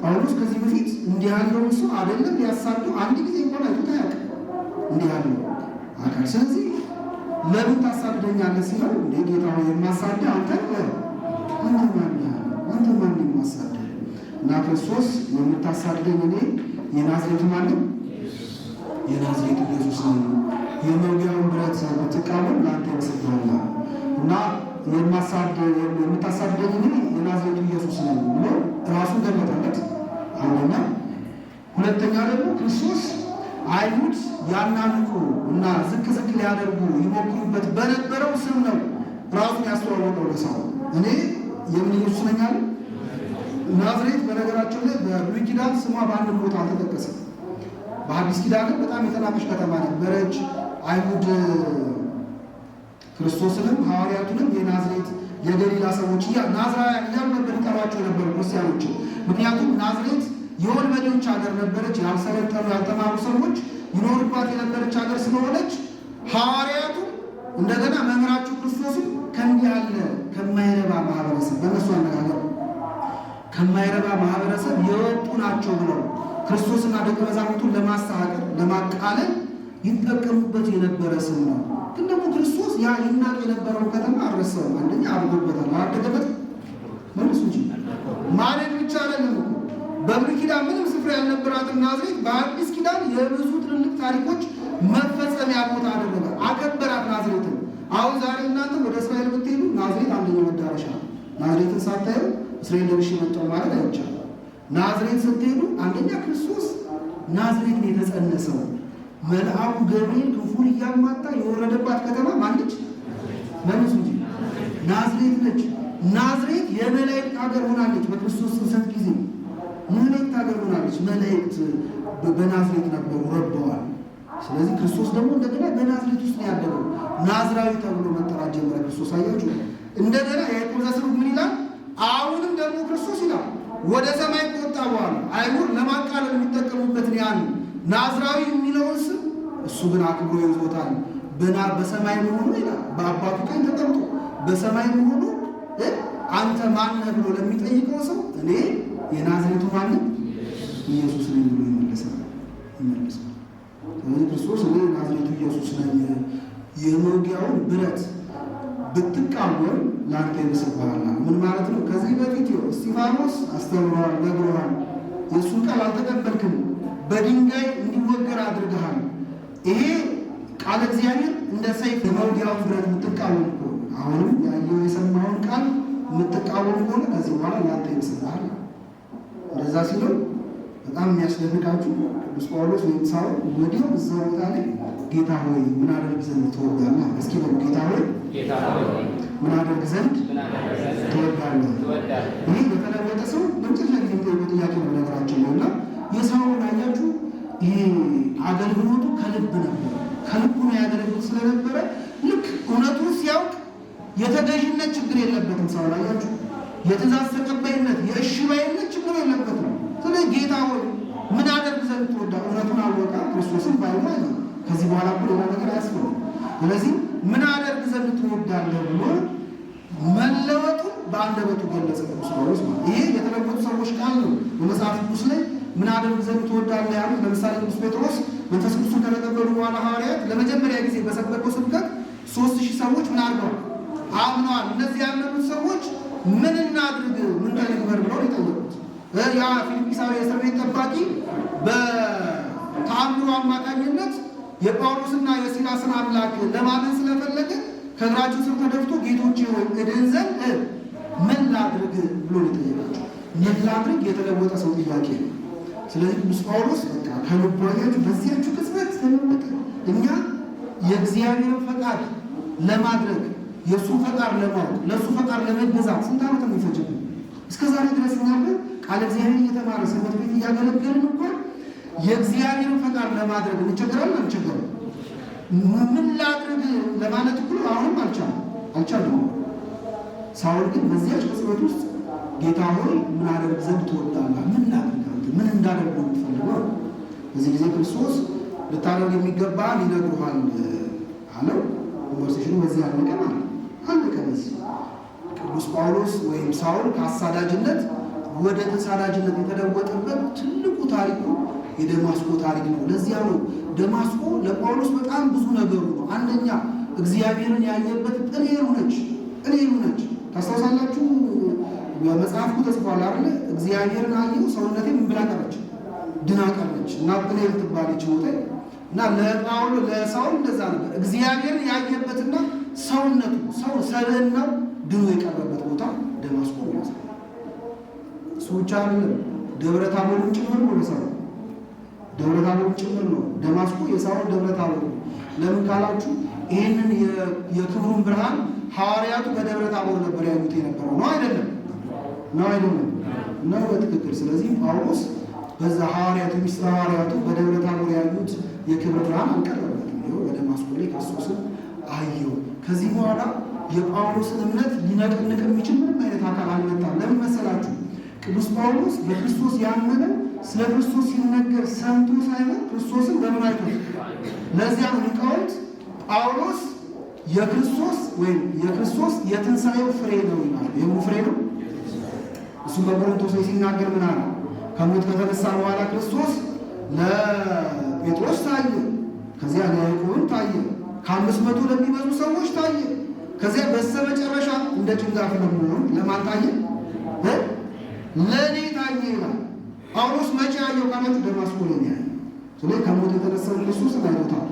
ጳውሎስ ከዚህ በፊት እንዲህ ያለውን ሰው አይደለም ሊያሳዱ አንድ ጊዜ እንኳን አይቶት አያውቅም፣ እንዲህ ያለው አካል። ስለዚህ ለምን ታሳድደኛለህ ሲለው እንዴ ጌታ ሆይ የማሳድህ አንተ አንተ ማን አንተ ማን የማሳድህ? እና ክርስቶስ የምታሳድደኝ እኔ የናዝሬቱ ማንም የናዝሬቱ ኢየሱስ ነው። የመውጊያውን ብረት ብትቃወም ለአንተ ይመስልሃል እና የምታሳድደኝ እኔ የናዝሬቱ ኢየሱስ ነኝ ብሎ ራሱን ገለጠለት። አንደኛ። ሁለተኛ ደግሞ ክርስቶስ አይሁድ ያናንቁ እና ዝቅ ዝቅ ሊያደርጉ ይሞክሩበት በነበረው ስም ነው ራሱን ያስተዋወቀው ለሰው። እኔ የምን ኢየሱስ ነኝ አለ። ናዝሬት በነገራችን ላይ በብሉይ ኪዳን ስሟ በአንድም ቦታ አልተጠቀሰም። በሐዲስ ኪዳንም በጣም የተናቀች ከተማ ነበረች። አይሁድ ክርስቶስንም ሐዋርያቱንም የናዝሬት የገሊላ ሰዎች ናዝራውያን እያሉ ነበር ይጠሯቸው የነበሩ ክርስቲያኖችን። ምክንያቱም ናዝሬት የወንበዴዎች ሀገር ነበረች። ያልሰለጠኑ ያልተማሩ ሰዎች ይኖሩባት የነበረች ሀገር ስለሆነች ሐዋርያቱ እንደገና መምህራቸው ክርስቶስም ከእንዲህ ያለ ከማይረባ ማህበረሰብ፣ በእነሱ አነጋገር ከማይረባ ማህበረሰብ የወጡ ናቸው ብለው ክርስቶስና ደቀ መዛሙርቱን ለማስተሃቀር ለማቃለል ይጠቀሙበት የነበረ ስም ነው። ግን ደግሞ ክርስቶስ ያ ይናቅ የነበረውን ከተማ አልረሳውም። አንደኛ አድጎበታል። አላደገበትም? መልሱ እንጂ ማደግ ብቻ አይደለም እኮ በብሉይ ኪዳን ምንም ስፍራ ያልነበራትን ናዝሬት በአዲስ ኪዳን የብዙ ትልልቅ ታሪኮች መፈጸሚያ ቦታ አደረገ። አከበራት ናዝሬትን። አሁን ዛሬ እናንተ ወደ እስራኤል ብትሄዱ ናዝሬት አንደኛው መዳረሻ ነው። ናዝሬትን ሳታዩ እስራኤል ደርሼ መጣሁ ማለት አይቻልም። ናዝሬት ስትሄዱ አንደኛ ክርስቶስ ናዝሬት ነው የተጸነሰው። መልአኩ ገብርኤል ክንፉን እያማታ የወረደባት ከተማ ማነች? መልሱ እንጂ ናዝሬት ነች። ናዝሬት የመላእክት ሀገር ሆናለች። በክርስቶስ ጽንሰት ጊዜ መላእክት ሀገር ሆናለች። መላእክት በናዝሬት ነበሩ፣ ረበዋል። ስለዚህ ክርስቶስ ደግሞ እንደገና በናዝሬት ውስጥ ነው ያደገው። ናዝራዊ ተብሎ መጠራት ጀመረ ክርስቶስ። አያችሁ። እንደገና ያዕቆብ ዘስሩግ ምን ይላል? አሁንም ደግሞ ክርስቶስ ይላል ወደ ሰማይ ከወጣ በኋላ አይሁድ ለማቃለል የሚጠቀሙበትን ያን ናዝራዊ የሚለውን ስም እሱ ግን አክብሮ ይዞታል። በሰማይ መሆኑ ይላል በአባቱ ቀኝ ተቀምጦ በሰማይ መሆኑ አንተ ማነህ ብሎ ለሚጠይቀው ሰው እኔ የናዝሬቱ ማነህ ኢየሱስ ነኝ ብሎ ይመልሳል ይመልሳል። ስለዚህ ክርስቶስ እኔ የናዝሬቱ ኢየሱስ ነኝ፣ የመውጊያውን ብረት ብትቃወም ለአንተ ይብስብሃል። ምን ማለት ነው? ከዚህ በፊት እስጢፋኖስ አስተምሯል፣ ነግሮሃል። የእሱን ቃል አልተቀበልክም፣ በድንጋይ እንዲወገር አድርገሃል። ይሄ ቃለ እግዚአብሔር እንደ ሰይፍ የመውጊያውን ብረት የምትቃወም ከሆነ አሁንም ያየው የሰማውን ቃል የምትቃወም ከሆነ ከዚህ በኋላ ለአንተ ይብስብሃል። እንደዛ ሲለው በጣም የሚያስደንቃችሁ ቅዱስ ጳውሎስ ወይም ሳውል ወዲያው እዛው ቦታ ላይ ጌታ ሆይ ምን አደርግ ዘንድ ትወዳለህ? እስኪ በሉ ጌታ ሆይ ምን አደርግ ዘንድ ትወዳለህ? ይህ የተለወጠ ሰው ለመጨረሻ ጊዜ የሚጠይቀው ጥያቄ ነው ነገራችን ነው። እና የሳውልን አያችሁ፣ ይሄ አገልግሎቱ ከልብ ነበር። ከልቡ ነው ያገለግል ስለነበረ ልክ እውነቱን ሲያውቅ የተገዥነት ችግር የለበትም። ሳውል አያችሁ፣ የትእዛዝ ተቀባይነት የእሺ ባይነት ችግር የለበትም። ስለዚህ ጌታ ሆይ ምን አደርግ ዘንድ ትወዳለህ? እውነቱን አወቀ፣ ክርስቶስን ባይኑ አየ። ከዚህ በኋላ እኮ ሌላ ነገር አያስፈልግም። ስለዚህ ምን አደርግ ዘንድ ትወዳለህ ብሎ መለወጡን በአንደበቱ ገለጸ ቅዱስ ጳውሎስ ማለት። ይሄ የተለወጡ ሰዎች ቃል ነው። በመጽሐፍ ቅዱስ ላይ ምን አደርግ ዘንድ ትወዳለህ ያሉት ለምሳሌ ቅዱስ ጴጥሮስ መንፈስ ቅዱስን ከተቀበሉ በኋላ ሐዋርያት ለመጀመሪያ ጊዜ በሰበከው ስብከት 3000 ሰዎች ምን አድርገዋል? አምነዋል። እነዚህ ያመኑት ሰዎች ምን እናድርግ ምን ተንግበር ብለው የጠየቁት። ያ ፊልጵሳዊ የእስር ቤት ጠባቂ በተአምሩ አማካኝነት የጳውሎስና የሲላስን አምላክ ለማመን ስለፈለገ ከእግራቸው ስር ተደፍቶ ጌቶቼ ሆይ እድን ዘንድ ምን ላድርግ ብሎ ነው የጠየቃቸው። ምን ላድርግ የተለወጠ ሰው ጥያቄ ነው። ስለዚህ ቅዱስ ጳውሎስ በቃ ከልቡ አያችሁ፣ በዚያችሁ ቅጽበት ተለወጠ። እኛ የእግዚአብሔርን ፈቃድ ለማድረግ የእሱን ፈቃድ ለማወቅ ለእሱ ፈቃድ ለመገዛት ስንት ዓመት ነው የሚፈጅብን? እስከ ዛሬ ድረስ እኛ ቃለ እግዚአብሔር እየተማረ ሰንበት ቤት እያገለገልን እንኳን የእግዚአብሔርን ፈቃድ ለማድረግ እንቸገራለን አንቸገርም? ምን ላድርግ ለማለት እኮ አሁንም አልቻለም። ሳውል ግን በዚያች ቅጽበት ውስጥ ጌታ ሆይ ምን አደርግ ዘንድ ትወዳለህ? ምን ላድርግ አንተ ምን እንዳደርግ ነው የምትፈልገው? በዚህ ጊዜ ክርስቶስ ልታደርግ የሚገባ ሊነግሩሃል አለው። conversation ኑ በዚህ አለቀ ማለት አለቀ። በዚህ ቅዱስ ጳውሎስ ወይም ሳውል ከአሳዳጅነት ወደ ተሳዳጅነት የተለወጠበት ትልቁ ታሪኩ የደማስቆ ታሪክ ነው። ለዚያ ነው ደማስቆ ለጳውሎስ በጣም ብዙ ነገሩ ነው። አንደኛ እግዚአብሔርን ያየበት ጵኒኤል ነች። ጵኒኤል ነች። ታስታውሳላችሁ? በመጽሐፉ ተጽፏል አይደል? እግዚአብሔርን አየሁ ሰውነቴ ምን ብላ ቀረች? ድና ቀረች። እና ጵኒኤል ትባለች ቦታ እና ለጳውሎስ ለሳውል እንደዛ ነበር። እግዚአብሔርን ያየበትና ሰውነቱ ሰው ሰብእናው ድኖ የቀረበት ቦታ ደማስቆ ነው። እሱ ብቻ አይደለም፣ ደብረ ታቦርም ጭምር ነው ለሳውል ደብረ ታቦርም ጭምር ነው። ደማስቆ የሳውል ደብረ ታቦር ነው። ለምን ካላችሁ ይህንን የክብሩን ብርሃን ሐዋርያቱ በደብረ ታቦር ነበር ያዩት የነበረው ነው አይደለም? ነው አይደለም? ነው በትክክል። ስለዚህ ጳውሎስ በዛ ሐዋርያቱ ሚስጥረ ሐዋርያቱ በደብረ ታቦር ያዩት የክብር ብርሃን አልቀረበትም። ይኸው በደማስቆ ላይ ክርስቶስን አየው። ከዚህ በኋላ የጳውሎስን እምነት ሊነቅንቅ የሚችል ምንም አይነት አካል አልመጣም። ለምን መሰላችሁ? ቅዱስ ጳውሎስ በክርስቶስ ያመነ ስለ ክርስቶስ ሲነገር ሰምቶ ሳይሆን ክርስቶስን በምን አይቶት። ለዚያ ነው ሊቃውንት ጳውሎስ የክርስቶስ ወይም የክርስቶስ የትንሣኤው ፍሬ ነው ይላል። የምኑ ፍሬ ነው? እሱም በቆሮንቶስ ላይ ሲናገር ምን አለ? ከሞት ከተነሳ በኋላ ክርስቶስ ለጴጥሮስ ታየ፣ ከዚያ ለያዕቆብም ታየ፣ ከ500 ለሚበዙ ሰዎች ታየ። ከዚያ በስተመጨረሻ እንደ ጭንጋፍ ለመሆን ለማን ታየ? ለእኔ ታየ ይላል። ጳውሎስ መቼ ያየው ካላችሁ ደማስቆ ላይ ነው ያየው። ስለዚህ ከሞት የተነሳው ክርስቶስን አይቶታል።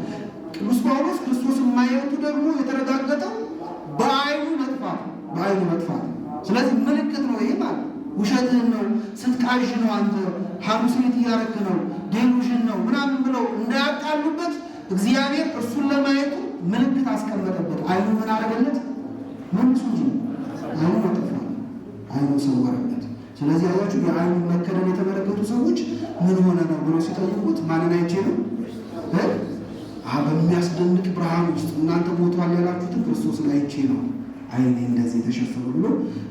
ቅዱስ ጳውሎስ ክርስቶስን ማየቱ ደግሞ የተረጋገጠው በዓይኑ መጥፋት በዓይኑ መጥፋት። ስለዚህ ምልክት ነው ይሄ ማለት ውሸትህን ነው፣ ስትቃዥ ነው፣ አንተ hallucinate እያረክ ነው፣ delusion ነው ምናምን ብለው እንዳያጣሉበት እግዚአብሔር እርሱን ለማየቱ ምልክት አስቀመጠበት። ዓይኑ ምን አደረገለት? መልሱ እንጂ ዓይኑ አጠፋ፣ ዓይኑን ሰወረበት። ስለዚህ አያችሁ የዓይኑን መከደን የተመለከቱ ሰዎች ምን ሆነ ነው ብለው ሲጠይቁት ማንን አይቼ ነው? በሚያስደንቅ ብርሃን ውስጥ እናንተ ሞቷል ያላችሁትን ክርስቶስን አይቼ ነው ዓይኔ እንደዚህ የተሸፈነ ብሎ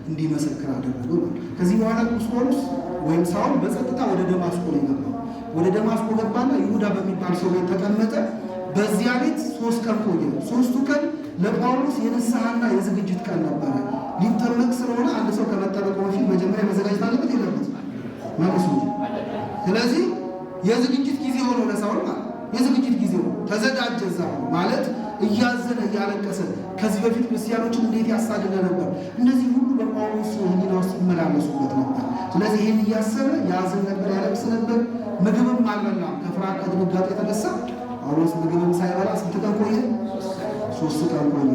እንዲመሰክር አደረገው። ከዚህ በኋላ ቅዱስ ጳውሎስ ወይም ሳውል በጸጥታ ወደ ደማስቆ ነው የገባው። ወደ ደማስቆ ገባና ይሁዳ በሚባል ሰው ቤት ተቀመጠ። በዚያ ቤት 3 ቀን ቆየ። 3ቱ ቀን ለጳውሎስ የንስሐና የዝግጅት ቀን ነበረ። ሊጠመቅ ስለሆነ አንድ ሰው ከመጠመቁ በፊት መጀመሪያ መዘጋጀት አለበት የለበት? መልሱ እንጂ። ስለዚህ የዝግጅት ጊዜ ሆኖ ለሳውል ማለት የዝግጅት ጊዜ ሆኖ ተዘጋጀ። እዛ ማለት እያዘነ እያለቀሰ ከዚህ በፊት ክርስቲያኖችን እንዴት ያሳድደ ነበር። እነዚህ ሁሉ በጳውሎስ ሕሊና ውስጥ ይመላለሱበት ነበር። ስለዚህ ይህን እያሰበ ያዝን ነበር፣ ያለቅስ ነበር። ምግብም አልበላም። ከፍርሃት ከድንጋጤ የተነሳ ጳውሎስ ምግብም ሳይበላ ስንት ቀን ቆየ? 3 ቀን ቆየ።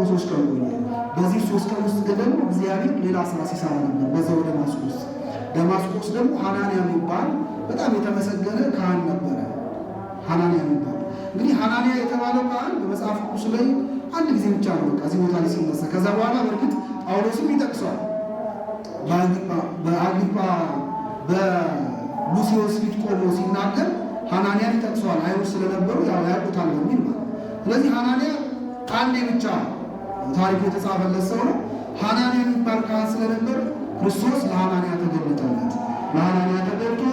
3 ቀን ቆየ። በዚህ 3 ቀን ውስጥ ግን ደግሞ እግዚአብሔር ሌላ ስራ ሲሰራ ነበር። በዛው ደማስቆ ውስጥ ደማስቆ ውስጥ ደግሞ ሐናንያ የሚባል በጣም የተመሰገነ ካህን ነበረ። ሐናንያ የሚባል እንግዲህ ሐናንያ የተባለው ካህን በመጽሐፍ ቅዱስ ላይ አንድ ጊዜ ብቻ ነው በቃ እዚህ ቦታ ላይ ሲነሳ። ከዛ በኋላ በእርግጥ ጳውሎስም ይጠቅሰዋል። በአግሪጳ በሉሲዮስ ፊት ቆሞ ሲናገር ሐናንያን ይጠቅሰዋል። አይሁድ ስለነበሩ ያው ያውቁታል በሚል ማለት። ስለዚህ ሐናንያ አንዴ ብቻ ታሪኩ የተጻፈለት ሰው ነው። ሐናንያ የሚባል ካህን ስለነበር ክርስቶስ ለሐናንያ ተገለጠለት። ለሐናንያ ተገልጦ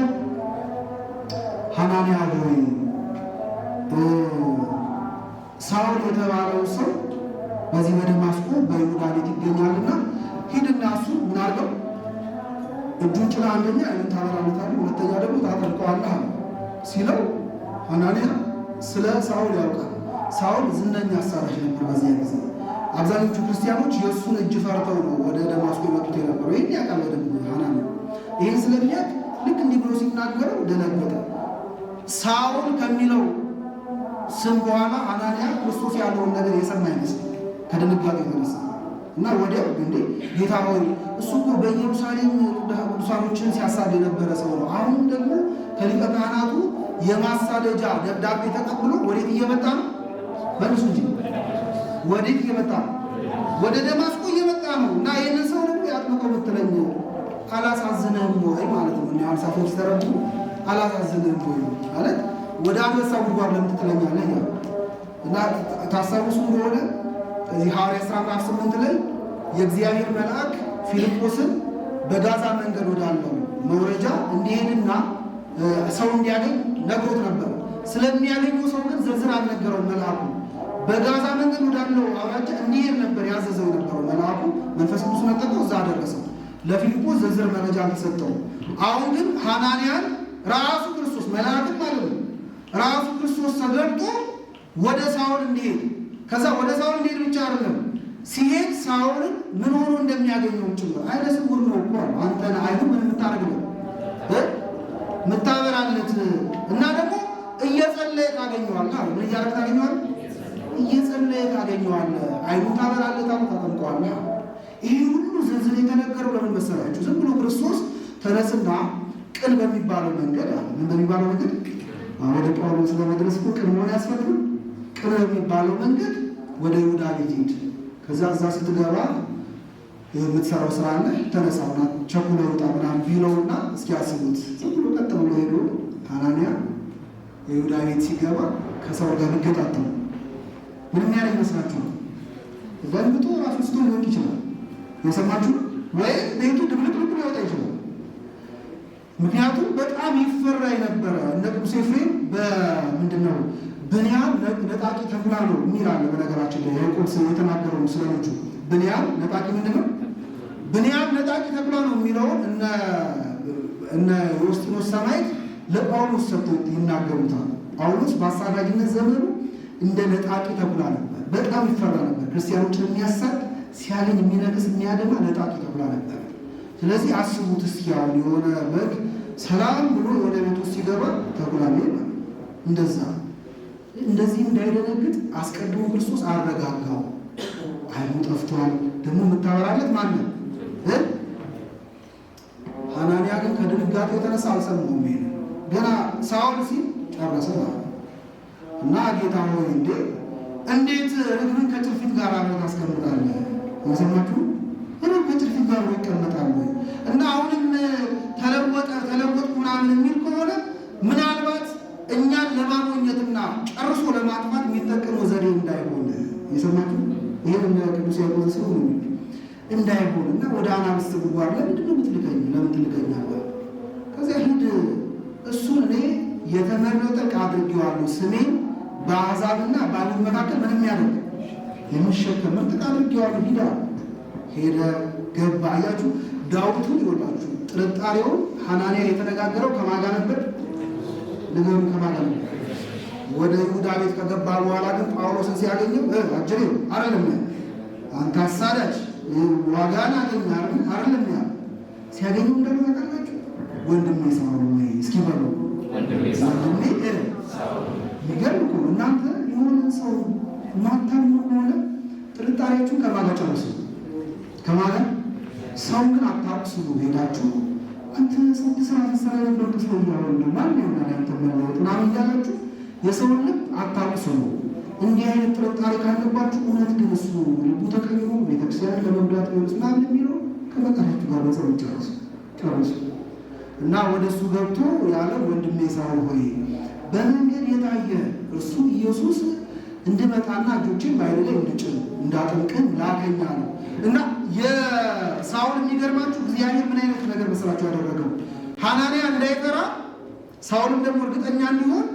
ሐናንያ ሆይ ሳውል የተባለው ሰው በዚህ በደማስቆ በይሁዳ ቤት ይገኛልና ሂድና እሱ ምን አድርገው እጁን ጭና አንደኛ ዓይኑን ታበራለታለህ፣ ሁለተኛ ደግሞ ታጠልቀዋለህ አለው ሲለው ሐናንያ ስለ ሳውል ያውቃል። ሳውል ዝነኛ አሳዳጅ ነበር በዚያ ጊዜ። አብዛኞቹ ክርስቲያኖች የእሱን እጅ ፈርተው ነው ወደ ደማስቆ የመጡት የነበረው። ይህን ያውቃል በደንብ ሐናንያ። ይህን ስለሚያውቅ ልክ እንዲህ ብሎ ሲናገረው ደነገጠ። ሳውል ከሚለው ስም በኋላ ሐናንያ ክርስቶስ ያለውን ነገር የሰማ አይመስልም ከድንጋጤ የተነሳ እና ወዲያው እንዴ ጌታ ሆይ እሱ እኮ በኢየሩሳሌም ቅዱሳኖችን ሲያሳድ የነበረ ሰው ነው። አሁንም ደግሞ ከሊቀ ካህናቱ የማሳደጃ ደብዳቤ ተቀብሎ ወዴት እየመጣ ነው? መልሱ እንጂ ወዴት እየመጣ ነው? ወደ ደማስቆ እየመጣ ነው። እና ይህንን ሰው ደግሞ ያጥምቀው ብትለኝ አላሳዝንህም ወይ ማለት ነው። ዮሐንስ አፈወርቅ ሲተረጉሙ አላሳዝንህም ወይ ማለት ወደ አንበሳ ጉድጓድ ለምን ትጥለኛለህ? እና ታስታውሱ እንደሆነ እዚህ ሐዋርያት ሥራ ምዕራፍ 8 ላይ የእግዚአብሔር መልአክ ፊልጶስን በጋዛ መንገድ ወዳለው መውረጃ እንዲሄድና ሰው እንዲያገኝ ነግሮት ነበር። ስለሚያገኘው ሰው ግን ዝርዝር አልነገረውም መልአኩ። በጋዛ መንገድ ወዳለው አውራጃ እንዲሄድ ነበር ያዘዘው የነበረው መልአኩ። መንፈስ ቅዱስ ነጠቀው፣ እዛ አደረሰው። ለፊልጶስ ዝርዝር መረጃ አልተሰጠውም። አሁን ግን ሐናንያን ራሱ ክርስቶስ መልአክም ማለት ነው ራሱ ክርስቶስ ተገልጦ ወደ ሳውል እንዲሄድ ከዛ ወደ ሳውል እንዲሄድ ብቻ አይደለም ሲሄድ ሳውልን ምን ሆኖ እንደሚያገኘውም ጭምር አይነ ስውር ነው እኮ አንተን አይኑ ምን የምታደርግ ነው የምታበራለት እና ደግሞ እየጸለየ ታገኘዋለህ አለ። ምን እያደረግ ታገኘዋለህ? እየጸለየ ታገኘዋለህ። አይኑን ታበራለት አለ፣ ታጠምቀዋለህ። ይሄ ሁሉ ዝርዝር የተነገረው ለምን መሰላችሁ? ዝም ብሎ ክርስቶስ ተነስና ቅን በሚባለው መንገድ አለ። ምን በሚባለው መንገድ? ወደ ጳውሎስ ለመድረስ እኮ ቅን መሆን ያስፈልጋል። ቅን በሚባለው መንገድ ወደ ይሁዳ ቤት ሂድ። ከዛ እዛ ስትገባ የምትሰራው ስራ አለ፣ ተነሳውና ቸኩለህ ውጣ ምናምን ቢለውና እስኪ አስቡት። ዝም ብሎ ቀጥ ብሎ ሄዶ ሐናንያ የይሁዳ ቤት ሲገባ ከሰው ጋር ቢገጣጠሙ ምንም ያለ ይመስላችኋል? ደንግጦ ራሱ ስቶ ሊወድቅ ይችላል። የሰማችሁ ወይ ቤቱ ድብልቅልቅ ሊወጣ ይችላል። ምክንያቱም በጣም ይፈራ የነበረ እነ ቅዱስ ኤፍሬም በምንድነው ብንያም ነጣቂ ተኩላ ነው የሚል አለ። በነገራችን ላይ ያዕቆብ የተናገረው ስለ ልጁ ብንያም ነጣቂ ምንድነው? ብንያም ነጣቂ ተኩላ ነው የሚለውን እነ ዮስጢኖስ ሰማዕት ለጳውሎስ ሰጥተው ይናገሩታል። ጳውሎስ በአሳዳጅነት ዘመኑ እንደ ነጣቂ ተኩላ ነበር። በጣም ይፈራ ነበር። ክርስቲያኖችን የሚያሳድ ሲያገኝ የሚነክስ የሚያደማ ነጣቂ ተኩላ ነበር። ስለዚህ አስቡት እስኪ አሁን የሆነ በግ ሰላም ብሎ ወደ ቤቱ ሲገባ ተኩላ ነው እንደዛ እንደዚህ እንዳይደነግጥ አስቀድሞ ክርስቶስ አረጋጋው። አይኑ ጠፍቷል፣ ደግሞ የምታበራለት ማን ነው? ሐናንያ ግን ከድንጋጤው የተነሳ አልሰማውም። ይሄን ገና ሳውል ሲል ጨረሰ ማለት ነው። እና ጌታ ሆይ እንዴ እንዴት ርግብን ከጭልፊት ጋር አብረህ ታስቀምጣለህ? የሰማችሁ ርግብ ከጭልፊት ጋር አብሮ ይቀመጣል ወይ? እና አሁንም ተለወጥኩ ምናምን የሚል ከሆነ ምናልባት እኛን ለማሞኘትና ጨርሶ ለማጥፋት የሚጠቀመው ዘዴ እንዳይሆን የሰማችሁ ይሄን እንደ ቅዱስ ያዕቆብ ሰው ነው እንዳይሆን እና ወደ አናብስት ጉድጓድ ለምንድን ነው የምትልከኝ? ለምን ትልከኛለህ? ከዚያ ሂድ፣ እሱን እኔ የተመረጠ ዕቃ አድርጌዋለሁ፣ ስሜን በአሕዛብና በአይሁድ መካከል ምንም ያደርግ የሚሸከም ምርጥ ዕቃ አድርጌዋለሁ፣ ሂድ አለ። ሄደ፣ ገባ። አያችሁ ዳዊቱን ይወላችሁ ጥርጣሬውን ሐናንያ የተነጋገረው ከማን ጋር ነበር? ንገሩ፣ ከማን ጋር ነበር? ወደ ይሁዳ ቤት ከገባ በኋላ ግን ጳውሎስን ሲያገኘው አጅሬው አይደለም አንተ አሳዳጅ ዋጋን አገኘህ አይደለም ያ ሲያገኘው እንደሆነ ታውቃላችሁ። ወንድሜ ሳውል ወይ እስኪ በሉ ወንድሜ የሚገርም እኮ እናንተ የሆነ ሰው ማታምኑ ከሆነ ጥርጣሬያችሁን ከማን ጋር ጨርሱ? ከማን ጋር? ሰው ግን አታቁስሉ። ሄዳችሁ አንተ ስንት ስራ ስትሰራ የነበርክ ሰው እያሆነ ነው ማን ይሆናል ያንተ መለወጥ ምናምን እያላችሁ የሰውን ልብ አታቁስሉ። እንዲህ አይነት ጥርጣሬ ካለባችሁ እውነት ግን እሱ ልቡ ተቀይሮ ቤተክርስቲያን ለመጉዳት ቢሆንስ ምናምን የሚለው ከፈጣሪያችሁ ጋር በጸሎት ጨርሱ ጨርሱ። እና ወደ እሱ ገብቶ ያለው ወንድሜ ሳውል ሆይ በመንገድ የታየ እርሱ ኢየሱስ እንድመጣና እጆቼን በዓይንህ ላይ እንድጭን እንዳጠምቅህ ላከኝ አለው። እና የሳውል የሚገርማችሁ እግዚአብሔር ምን አይነት ነገር መሰላችሁ ያደረገው? ሐናንያ እንዳይፈራ ሳውልም ደግሞ እርግጠኛ እንዲሆን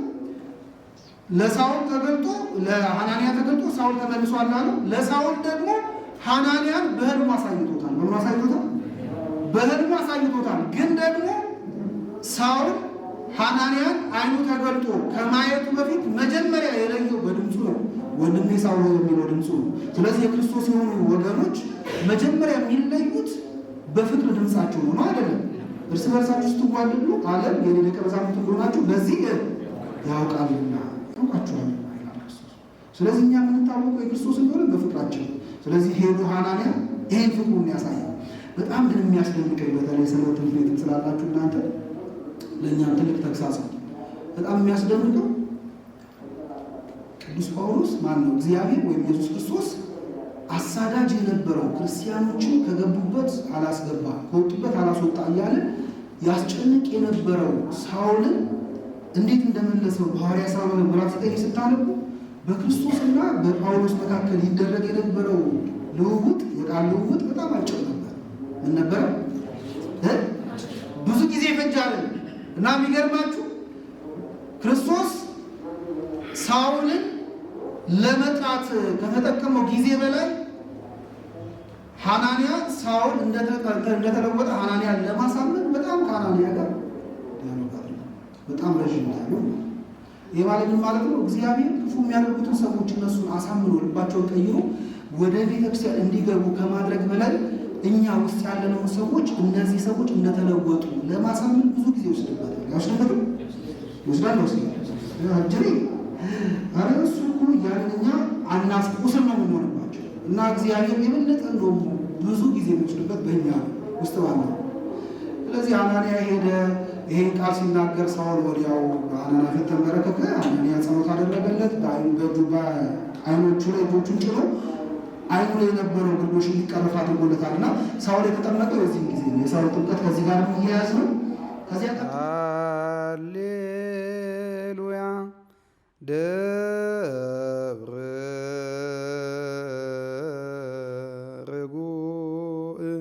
ለሳውል ተገልጦ ለሐናንያ ተገልጦ ሳውል ተመልሷል አለው። ለሳውል ደግሞ ሐናንያን በህልሙ አሳይቶታል። በህልሙ አሳይቶታል። በህልሙ አሳይቶታል። ግን ደግሞ ሳውል ሐናንያን አይኑ ተገልጦ ከማየቱ በፊት መጀመሪያ የለየው በድምፁ ነው። ወንድሜ ሳውል የሚለው ድምፁ ነው። ስለዚህ የክርስቶስ የሆኑ ወገኖች መጀመሪያ የሚለዩት በፍቅር ድምፃቸው ነው አይደለም? እርስ በርሳችሁ ስትዋደዱ ዓለም የኔ ደቀ መዛሙርት እንደሆናችሁ በዚህ ያውቃልና ያውቃችኋልና ይላል ክርስቶስ። ስለዚህ እኛ የምንታወቀው የክርስቶስ እንደሆነ በፍቅራችን። ስለዚህ ሄዶ ሐናንያ ይሄን ፍቅሩን ያሳያል። በጣም ግን የሚያስደንቀኝ በተለይ ሰንበት ትምህርት ቤትም ስላላችሁ እናንተ ለእኛም ትልቅ ተግሳጽ ነው። በጣም የሚያስደንቀው ቅዱስ ጳውሎስ ማን ነው እግዚአብሔር ወይም ኢየሱስ ክርስቶስ አሳዳጅ የነበረው ክርስቲያኖችን ከገቡበት አላስገባ ከወጡበት አላስወጣ እያለ ያስጨንቅ የነበረው ሳውልን እንዴት እንደመለሰው በሐዋርያት ሥራ ምዕራፍ 9 ስታነቡ በክርስቶስና በጳውሎስ መካከል ይደረግ የነበረው ልውውጥ የቃል ልውውጥ በጣም አጭር ነበር። ምን ነበረ? ብዙ ጊዜ ይፈጃል። እና የሚገርማችሁ ክርስቶስ ሳውልን ለመጥራት ከተጠቀመው ጊዜ በላይ ሐናንያ ሳውል እንደተለወጠ ሐናንያን ለማሳመን በጣም ከሐናንያ ጋር dialogue አድርጓል። በጣም ረዥም dialogue። ይህ ማለት ምን ማለት ነው? እግዚአብሔር ክፉ የሚያደርጉትን ሰዎች እነሱን አሳምኖ ልባቸውን ቀይሮ ወደ ቤተክርስቲያን እንዲገቡ ከማድረግ በላይ እኛ ውስጥ ያለነውን ሰዎች እነዚህ ሰዎች እንደተለወጡ ለማሳመን ብዙ ጊዜ ይወስድበታል። ያወስድበትም ይወስዳል ይወስዳል። አጀሬ ኧረ እሱ እኮ እያልን እኛ አናስ ቁስል ነው የምንሆንባቸው። እና እግዚአብሔር የበለጠ እንደውም ብዙ ጊዜ የሚወስድበት በእኛ ውስጥ ባለው። ስለዚህ ሐናንያ ሄደ። ይሄን ቃል ሲናገር ሳውል ወዲያው በሐናንያ ፊት ተንበረከከ። ሐናንያ ጸሎት አደረገለት። በአይኖቹ ላይ እጆቹን ጭኖ አይኑ ላይ የነበረው ግርዶሽ እንዲቀረፍ አድርጎለታል። እና ሳውል የተጠመቀው የዚህን ጊዜ ነው። የሳውል ጥምቀት ከዚህ ጋር የሚያያዝ ነው። ከዚያ ሃሌሉያ።